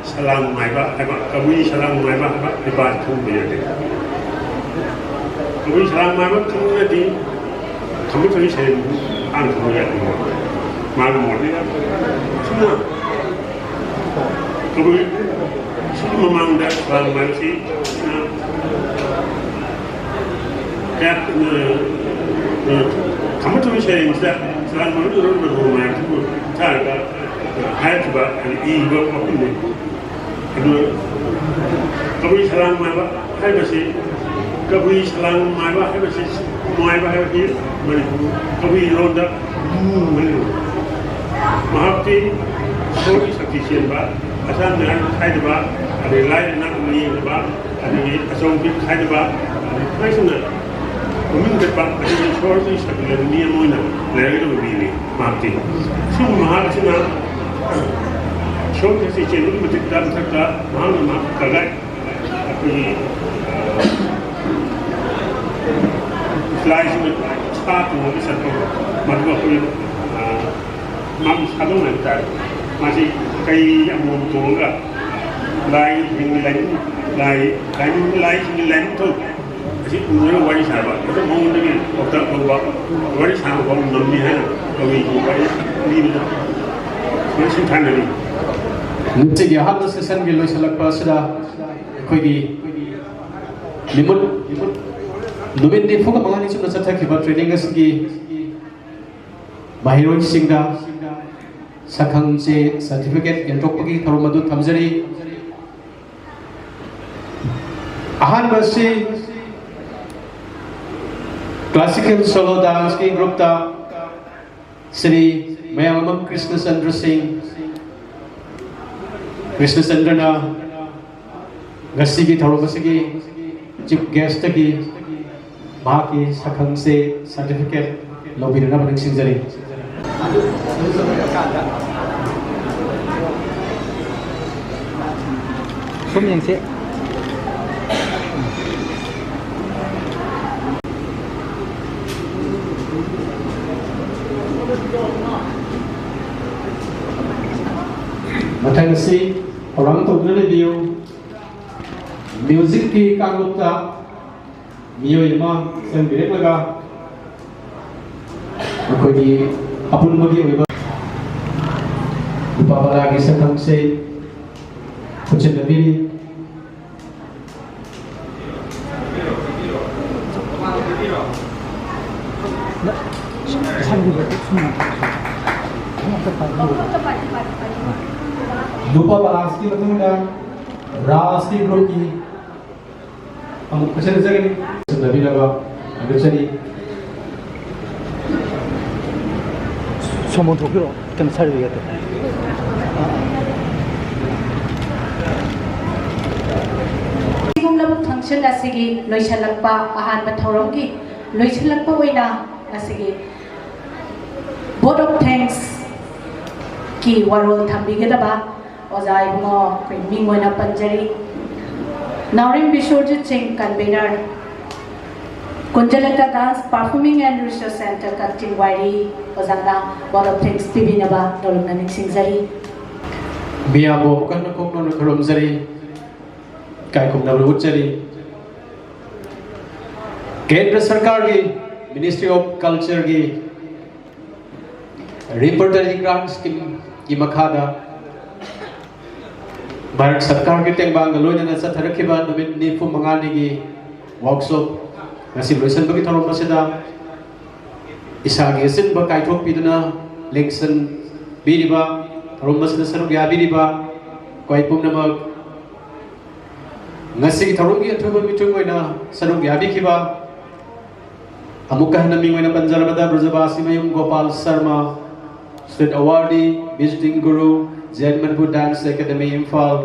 ꯁꯂꯥꯡ ꯃꯥꯏꯕ ꯍꯥꯏꯕ, ꯀꯕꯨꯏ ꯁꯂꯥꯡ ꯃꯥꯏꯕ ꯍꯥꯏꯕ ꯅꯨꯄꯥ ꯈꯪꯕ ꯌꯥꯗꯦ꯫ ꯀꯕꯨꯏ ꯁꯂꯥꯡ ꯃꯥꯏꯕ ꯈꯪꯂꯒꯗꯤ ꯈꯝꯕ ꯊꯣꯏꯕꯤ ꯁꯩꯔꯦꯡ ꯍꯥꯟꯅ ꯈꯪꯕ ꯌꯥꯏ꯫ ꯃꯥꯒꯤ ꯃꯣꯠꯇ ꯌꯥꯝ ꯐꯖꯩ꯫ ꯑꯁꯨꯝꯅ ꯑꯩꯈꯣꯏ ꯁꯤꯒꯤ ꯃꯃꯥꯡꯗ ꯁꯂꯥꯝ ꯃꯥꯏꯕꯁꯤ ꯀꯌꯥ, ꯑ, ꯑ, ꯈꯝꯕ ꯊꯣꯏꯕꯤ ꯁꯩꯔꯦꯡꯁꯤꯗ ꯁꯂꯥꯝ ꯃꯥꯏꯕ ꯂꯣꯏꯅ ꯃꯥꯏꯕꯁꯤꯕꯨ ꯊꯥꯔꯒ ꯍꯥꯏꯔꯛꯈꯤꯕ, ꯏꯕ ꯋꯥꯐꯝꯅꯤ꯫ ꯑꯗꯨ ꯀꯕꯨꯏ ꯁꯂꯥꯡ ꯃꯥꯏꯕ ꯍꯥꯏꯕꯁꯤ, ꯀꯕꯨꯏ ꯁꯂꯥꯡ ꯃꯥꯏꯕ ꯍꯥꯏꯕꯁꯤ, ꯃꯥꯏꯕ ꯍꯥꯏꯕꯗꯤ ꯃꯅꯤꯄꯨꯔ ꯀꯕꯨꯏ ꯂꯣꯟꯗ ꯃꯨ ꯍꯥꯏꯅ ꯂꯩ꯫ ꯃꯍꯥꯛꯇꯤ ꯏꯁꯣꯔꯒꯤ ꯁꯛꯇꯤ ꯆꯦꯟꯕ, ꯑꯁꯥꯟ ꯃꯤꯔꯥꯟ ꯈꯥꯏꯗꯕ, ꯑꯗꯩ ꯂꯥꯏ ꯂꯩꯅꯥ ꯑꯃ ꯌꯦꯡꯗꯕ, ꯑꯗꯒꯤ ꯑꯆꯧ ꯑꯄꯤꯛ ꯈꯥꯏꯗꯕ, ꯑꯗꯒꯤ ꯈ꯭ꯋꯥꯏꯁꯤꯅ ꯃꯃꯤꯡ ꯆꯠꯄ, ꯑꯗꯒꯤ ꯏꯁꯣꯔꯒꯤ ꯁꯛꯇꯤ ꯂꯩꯕ ꯃꯤ ꯑꯃ ꯑꯣꯏꯅ ꯂꯩꯔꯒꯗꯕ ꯃꯤꯅꯤ ꯃꯍꯥꯛꯇꯤ꯫ ꯁꯤꯒꯨꯝꯕ ꯃꯍꯥꯛ ꯑꯁꯤꯅ ꯏꯁꯣꯔꯒꯤ ꯁꯛꯇꯤ ꯆꯦꯟꯕꯒꯤ ꯃꯇꯤꯛꯇ ꯃꯊꯛꯇ ꯃꯍꯥꯛꯅ ꯃꯍꯥꯛ ꯀꯒꯥꯏ ꯑꯩꯈꯣꯏꯒꯤ ꯂꯥꯏꯁꯤꯡꯅ ꯁꯥ ꯇꯣꯡꯉꯒ ꯆꯠꯄ, ꯃꯗꯨꯒ ꯑꯩꯈꯣꯏ, ꯑ, ꯃꯥꯒꯤ ꯁꯥꯗꯣꯡ ꯍꯥꯏꯕ ꯇꯥꯔꯦ꯫ ꯃꯥꯁꯤ ꯀꯩ ꯑꯃꯃꯝ ꯇꯣꯡꯉꯒ ꯂꯥꯏ, ꯂꯥꯏꯅꯤꯡ, ꯂꯥꯏ, ꯂꯥꯏꯅꯤꯡ, ꯂꯥꯏꯁꯤꯡꯒꯤ ꯂꯥꯏꯅꯤꯡꯊꯧ ꯑꯁꯤ ꯎꯔꯒ ꯋꯥꯔꯤ ꯁꯥꯕ, ꯑꯗꯨ ꯃꯉꯣꯟꯗꯒꯤ ꯄꯥꯎꯇꯥꯛ ꯂꯧꯕ, ꯋꯥꯔꯤ ꯁꯥꯕ ꯐꯥꯎ ꯉꯝꯃꯤ ꯍꯥꯏꯅ ꯀꯕꯤꯒꯤ ꯋꯥꯔꯤ ꯂꯤꯕꯗ ꯁꯨꯃꯥꯏꯅ ꯁꯤꯡꯊꯥꯅꯔꯤ꯫ ꯅꯨꯃꯤꯠꯁꯤꯒꯤ ꯑꯍꯥꯟꯕ ꯁꯦꯁꯟꯒꯤ ꯂꯣꯏꯁꯤꯜꯂꯛꯄ ꯑꯁꯤꯗ ꯑꯩꯈꯣꯏꯒꯤ ꯅꯨꯃꯤꯠ, ꯅꯨꯃꯤꯠ ꯅꯤꯐꯨꯒ ꯃꯉꯥꯅꯤ ꯆꯨꯞꯅ ꯆꯠꯊꯈꯤꯕ ꯇ꯭ꯔꯦꯅꯤꯡ ꯑꯁꯤꯒꯤ ꯃꯍꯩꯔꯣꯏꯁꯤꯡꯗ ꯁꯛꯈꯪꯆꯦ ꯁꯥꯔꯇꯤꯐꯤꯀꯦꯠ ꯌꯦꯟꯊꯣꯛꯄꯒꯤ ꯊꯧꯔꯝ ꯑꯗꯨ ꯊꯝꯖꯔꯤ꯫ ꯑꯍꯥꯟꯕ ꯑꯁꯤ ꯀ꯭ꯂꯥꯁꯤꯀꯦꯜ ꯁꯣꯂꯣ ꯗꯥꯟꯁꯀꯤ ꯒ꯭ꯔꯨꯞꯇ ꯁ꯭ꯔꯤ ꯃꯌꯥꯝꯕꯝ ꯀ꯭ꯔꯤꯁꯅꯆꯟꯗ꯭ꯔ ꯁꯤꯡ, ꯀ꯭ꯔꯤꯁꯅꯆꯟꯗ꯭ꯔꯅ ꯉꯁꯤꯒꯤ ꯊꯧꯔꯝ ꯑꯁꯤꯒꯤ ꯆꯤꯐ ꯒꯦꯁꯇꯒꯤ ꯃꯍꯥꯛꯀꯤ ꯁꯛꯈꯪꯆꯦ ꯁꯥꯔꯇꯤꯐꯤꯀꯦꯠ ꯂꯧꯕꯤꯅꯅꯕ ꯅꯤꯡꯁꯤꯡꯖꯔꯤ꯫ ꯁꯨꯝ ꯌꯦꯡꯁꯤ꯫ ꯃꯊꯪ ꯑꯁꯤ ꯊꯧꯔꯥꯡ ꯇꯧꯗꯨꯅ ꯂꯩꯕꯤꯌꯨ꯫ ꯃ꯭ꯌꯨꯖꯤꯛꯀꯤ ꯀꯥꯡꯂꯨꯞꯇ ꯃꯤꯑꯣꯏ ꯑꯃ ꯆꯪꯕꯤꯔꯛꯂꯒ ꯑꯩꯈꯣꯏꯒꯤ ꯑꯄꯨꯟꯕꯒꯤ ꯑꯣꯏꯕ ꯅꯨꯄꯥ ꯄꯔꯥꯒꯤ ꯁꯛꯈꯪꯁꯦ ꯈꯨꯠꯁꯤꯟꯅꯕꯤꯔꯤ꯫ ꯅꯨꯄꯥ ꯄꯔꯥꯁꯤꯒꯤ ꯃꯇꯨꯡꯗ ꯔꯥꯁꯀꯤ ꯒ꯭ꯔꯨꯞꯀꯤ ꯑꯃꯨꯛ ꯈꯨꯠꯁꯤꯟꯅꯖꯒꯅꯤ꯫ ꯁꯤꯟꯅꯕꯤꯅꯕ ꯍꯪꯒꯠꯆꯔꯤ꯫ ꯁꯣꯃꯣꯟ ꯊꯣꯛꯄꯤꯔꯛꯑꯣ, ꯀꯩꯅꯣ ꯁꯥꯔꯤꯕꯤꯒꯦꯠꯇꯣ꯫ ꯑꯁꯤꯒꯨꯝꯂꯕ function ꯑꯁꯤꯒꯤ ꯂꯣꯏꯁꯤꯜꯂꯛꯄ, ꯑꯍꯥꯟꯕ ꯊꯧꯔꯝꯒꯤ ꯂꯣꯏꯁꯤꯜꯂꯛꯄ ꯑꯣꯏꯅ ꯑꯁꯤꯒꯤ vote of thanks ꯀꯤ ꯋꯥꯔꯣꯜ ꯊꯝꯕꯤꯒꯗꯕ ꯑꯣꯖꯥ ꯏꯕꯨꯡꯉꯣ ꯑꯩꯈꯣꯏ ꯃꯤꯡ ꯑꯣꯏꯅ ꯄꯟꯖꯔꯤ꯫ ꯅꯥꯎꯔꯦꯝ ꯕꯤꯁ꯭ꯋꯔꯖꯤꯠ ꯁꯤꯡ, convener, ꯀꯨꯟꯖꯂꯇꯥ Dance Performing and Research Centre, ꯀꯛꯆꯤꯡ ꯋꯥꯏꯔꯤ, ꯑꯣꯖꯥꯅ vote of thanks ꯄꯤꯕꯤꯅꯕ ꯅꯧꯅ ꯅꯤꯡꯁꯤꯡꯖꯔꯤ꯫ ꯃꯤꯌꯥꯝꯕꯨ ꯑꯃꯨꯛ ꯍꯟꯅ ꯈꯣꯡꯅꯧꯅ ꯈꯨꯔꯨꯝꯖꯔꯤ, ꯏꯀꯥꯏ ꯈꯨꯝꯅꯕ ꯎꯠꯆꯔꯤ꯫ ꯀꯦꯟꯗ꯭ꯔ ꯁꯔꯀꯥꯔꯒꯤ Ministry of Culture ꯒꯤ Repertory Grant Scheme ꯒꯤ ꯃꯈꯥꯗ ꯚꯥꯔꯠ ꯁꯔꯀꯥꯔꯒꯤ ꯇꯦꯡꯕꯥꯡꯒ ꯂꯣꯏꯅꯅ ꯆꯠꯊꯔꯛꯈꯤꯕ ꯅꯨꯃꯤꯠ ꯅꯤꯐꯨ ꯃꯉꯥꯅꯤꯒꯤ workshop ꯉꯁꯤ ꯂꯣꯏꯁꯤꯟꯕꯒꯤ ꯊꯧꯔꯝ ꯑꯁꯤꯗ ꯏꯁꯥꯒꯤ ꯑꯁꯤꯟꯕ ꯀꯥꯏꯊꯣꯛꯄꯤꯗꯨꯅ ꯂꯦꯡꯁꯟꯕꯤꯔꯤꯕ, ꯊꯧꯔꯝ ꯑꯁꯤꯗ ꯁꯔꯨꯛ ꯌꯥꯕꯤꯔꯤꯕ ꯑꯩꯈꯣꯏ ꯄꯨꯝꯅꯃꯛ, ꯉꯁꯤꯒꯤ ꯊꯧꯔꯝꯒꯤ ꯑꯊꯣꯏꯕ ꯃꯤꯊꯨꯡ ꯑꯣꯏꯅ ꯁꯔꯨꯛ ꯌꯥꯕꯤꯈꯤꯕ, ꯑꯃꯨꯛꯀ ꯍꯟꯅ ꯃꯤꯡ ꯑꯣꯏꯅ ꯄꯟꯖꯔꯕꯗ ꯕ꯭ꯔꯖꯕꯥꯁꯤꯃꯌꯨꯝ Gopal Sharma, State Awardee, Visiting Guru, J N Manipur Dance Academy, Imphal,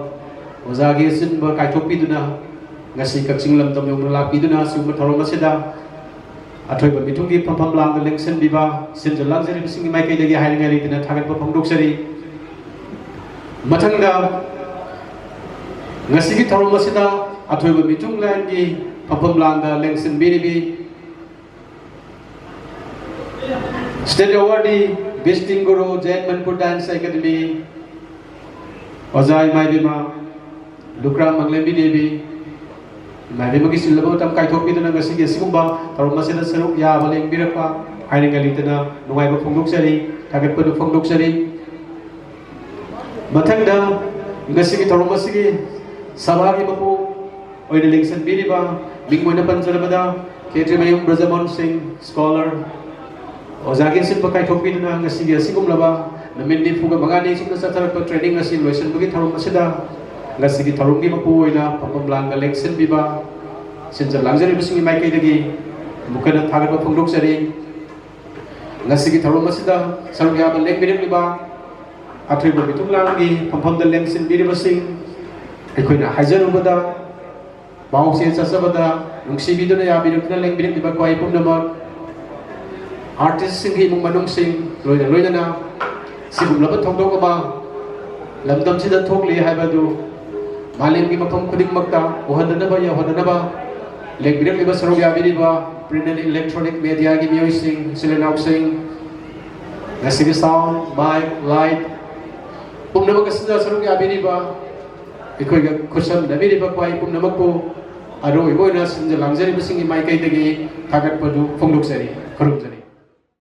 ꯑꯣꯖꯥꯒꯤ ꯑꯁꯤꯟꯕ ꯀꯥꯏꯊꯣꯛꯄꯤꯗꯨꯅ ꯉꯁꯤ ꯀꯛꯆꯤꯡ ꯂꯝꯗꯝ ꯌꯧꯅ ꯂꯥꯛꯄꯤꯗꯨꯅ ꯑꯁꯤꯒꯨꯝꯕ ꯊꯧꯔꯝ ꯑꯁꯤꯗ ꯑꯊꯣꯏꯕ ꯃꯤꯊꯨꯡꯒꯤ ꯐꯝꯐꯝ ꯂꯥꯡꯗ ꯂꯦꯡꯁꯤꯟꯕꯤꯕ ꯁꯤꯟꯖ ꯂꯥꯡꯖꯔꯤꯕꯁꯤꯡꯒꯤ ꯃꯥꯏꯀꯩꯗꯒꯤ ꯍꯥꯏꯅꯤꯡꯉꯥꯏ ꯂꯩꯇꯅ ꯊꯥꯒꯠꯄ ꯐꯣꯡꯗꯣꯛꯆꯔꯤ꯫ ꯃꯊꯪꯗ ꯉꯁꯤꯒꯤ ꯊꯧꯔꯝ ꯑꯁꯤꯗ ꯑꯊꯣꯏꯕ ꯃꯤꯊꯨꯡ ꯂꯥꯏꯟꯒꯤ ꯐꯝꯐꯝ ꯂꯥꯡꯗ ꯂꯦꯡꯁꯤꯟꯕꯤꯔꯤꯕꯤ State Awardee, Visiting Guru, J N Manipur Dance Academy, ꯑꯣꯖꯥ ꯏꯃꯥ ꯏꯕꯦꯝꯃ ꯂꯨꯀ꯭ꯔꯥꯝ ꯃꯪꯂꯦꯝꯕꯤ ꯗꯦꯕꯤ, ꯏꯃꯥ ꯏꯕꯦꯝꯃꯒꯤ ꯆꯤꯜꯂꯕ ꯃꯇꯝ ꯀꯥꯏꯊꯣꯛꯄꯤꯗꯨꯅ ꯉꯁꯤꯒꯤ ꯑꯁꯤꯒꯨꯝꯕ ꯊꯧꯔꯝ ꯑꯁꯤꯗ ꯁꯔꯨꯛ ꯌꯥꯕ ꯂꯦꯡꯕꯤꯔꯛꯄ, ꯍꯥꯏꯅꯤꯡꯉꯥꯏ ꯂꯩꯇꯅ ꯅꯨꯡꯉꯥꯏꯕ ꯐꯣꯡꯗꯣꯛꯆꯔꯤ, ꯊꯥꯒꯠꯄꯗꯨ ꯐꯣꯡꯗꯣꯛꯆꯔꯤ꯫ ꯃꯊꯪꯗ ꯉꯁꯤꯒꯤ ꯊꯧꯔꯝ ꯑꯁꯤꯒꯤ ꯁꯚꯥꯒꯤ ꯃꯄꯨ ꯑꯣꯏꯅ ꯂꯦꯡꯁꯤꯟꯕꯤꯔꯤꯕ, ꯃꯤꯡ ꯑꯣꯏꯅ ꯄꯟꯖꯔꯕꯗ, ꯈꯦꯇ꯭ꯔꯤꯃꯌꯨꯝ ꯕ꯭ꯔꯖꯃꯣꯍꯟ ꯁꯤꯡ, ꯁ꯭ꯀꯣꯂꯔ, ꯑꯣꯖꯥꯒꯤ ꯁꯤꯟꯕ ꯀꯥꯏꯊꯣꯛꯄꯤꯗꯨꯅ ꯉꯁꯤꯒꯤ ꯑꯁꯤꯒꯨꯝꯂꯕ ꯅꯨꯃꯤꯠ ꯅꯤꯐꯨꯒ ꯃꯉꯥꯅꯤ ꯁꯨꯞꯅ ꯆꯠꯊꯔꯛꯄ ꯇ꯭ꯔꯦꯅꯤꯡ ꯑꯁꯤ ꯂꯣꯏꯁꯤꯟꯕꯒꯤ ꯊꯧꯔꯝ ꯑꯁꯤꯗ ꯉꯁꯤꯒꯤ ꯊꯧꯔꯝꯒꯤ ꯃꯄꯨ ꯑꯣꯏꯅ ꯐꯝꯐꯝ ꯂꯥꯡꯗ ꯂꯦꯡꯁꯤꯟꯕꯤꯕ ꯁꯤꯟꯖ ꯂꯥꯡꯖꯔꯤꯕꯁꯤꯡꯒꯤ ꯃꯥꯏꯀꯩꯗꯒꯤ ꯑꯃꯨꯛ ꯍꯟꯅ ꯊꯥꯒꯠꯄ ꯐꯣꯡꯗꯣꯛꯆꯔꯤ꯫ ꯉꯁꯤꯒꯤ ꯊꯧꯔꯝ ꯑꯁꯤꯗ ꯁꯔꯨꯛ ꯌꯥꯕ ꯂꯦꯡꯕꯤꯔꯛꯂꯤꯕ ꯑꯊꯣꯏꯕ ꯃꯤꯊꯨꯡꯂꯥꯡꯒꯤ ꯐꯝꯐꯝꯗ ꯂꯦꯡꯁꯤꯟꯕꯤꯔꯤꯕꯁꯤꯡ, ꯑꯩꯈꯣꯏꯅ ꯍꯥꯏꯖꯔꯨꯕꯗ ꯄꯥꯎꯆꯦ ꯆꯠꯆꯕꯗ ꯅꯨꯡꯁꯤꯕꯤꯗꯨꯅ ꯌꯥꯕꯤꯔꯛꯇꯨꯅ ꯂꯦꯡꯕꯤꯔꯛꯂꯤꯕ ꯈ꯭ꯋꯥꯏ ꯄꯨꯝꯅꯃꯛ, ꯑꯥꯔꯇꯤꯁꯁꯤꯡꯒꯤ ꯏꯃꯨꯡ ꯃꯅꯨꯡꯁꯤꯡ, ꯂꯣꯏꯅ ꯂꯣꯏꯅꯅ ꯁꯤꯒꯨꯝꯂꯕ ꯊꯧꯗꯣꯛ ꯑꯃ ꯂꯝꯗꯝꯁꯤꯗ ꯊꯣꯛꯂꯤ ꯍꯥꯏꯕꯗꯨ ꯃꯥꯂꯦꯝꯒꯤ ꯃꯐꯝ ꯈꯨꯗꯤꯡꯃꯛꯇ ꯎꯍꯟꯅꯅꯕ, ꯌꯧꯍꯟꯅꯅꯕ ꯂꯦꯡꯕꯤꯔꯛꯂꯤꯕ, ꯁꯔꯨꯛ ꯌꯥꯕꯤꯔꯤꯕ print and electronic mediaꯒꯤ ꯃꯤꯑꯣꯏꯁꯤꯡ, ꯏꯆꯤꯜ ꯏꯅꯥꯎꯁꯤꯡ, ꯉꯁꯤꯒꯤ sound, mic, light ꯄꯨꯝꯅꯃꯛ ꯑꯁꯤꯗ ꯁꯔꯨꯛ ꯌꯥꯕꯤꯔꯤꯕ, ꯑꯩꯈꯣꯏꯒ ꯈꯨꯠꯁꯝꯅꯕꯤꯔꯤꯕ ꯈ꯭ꯋꯥꯏ ꯄꯨꯝꯅꯃꯛꯄꯨ ꯑꯔꯣꯏꯕ ꯑꯣꯏꯅ ꯁꯤꯟꯖ ꯂꯥꯡꯖꯔꯤꯕꯁꯤꯡꯒꯤ ꯃꯥꯏꯀꯩꯗꯒꯤ ꯊꯥꯒꯠꯄꯗꯨ ꯐꯣꯡꯗꯣꯛꯆꯔꯤ, ꯈꯨꯔꯨꯝꯖꯔꯤ꯫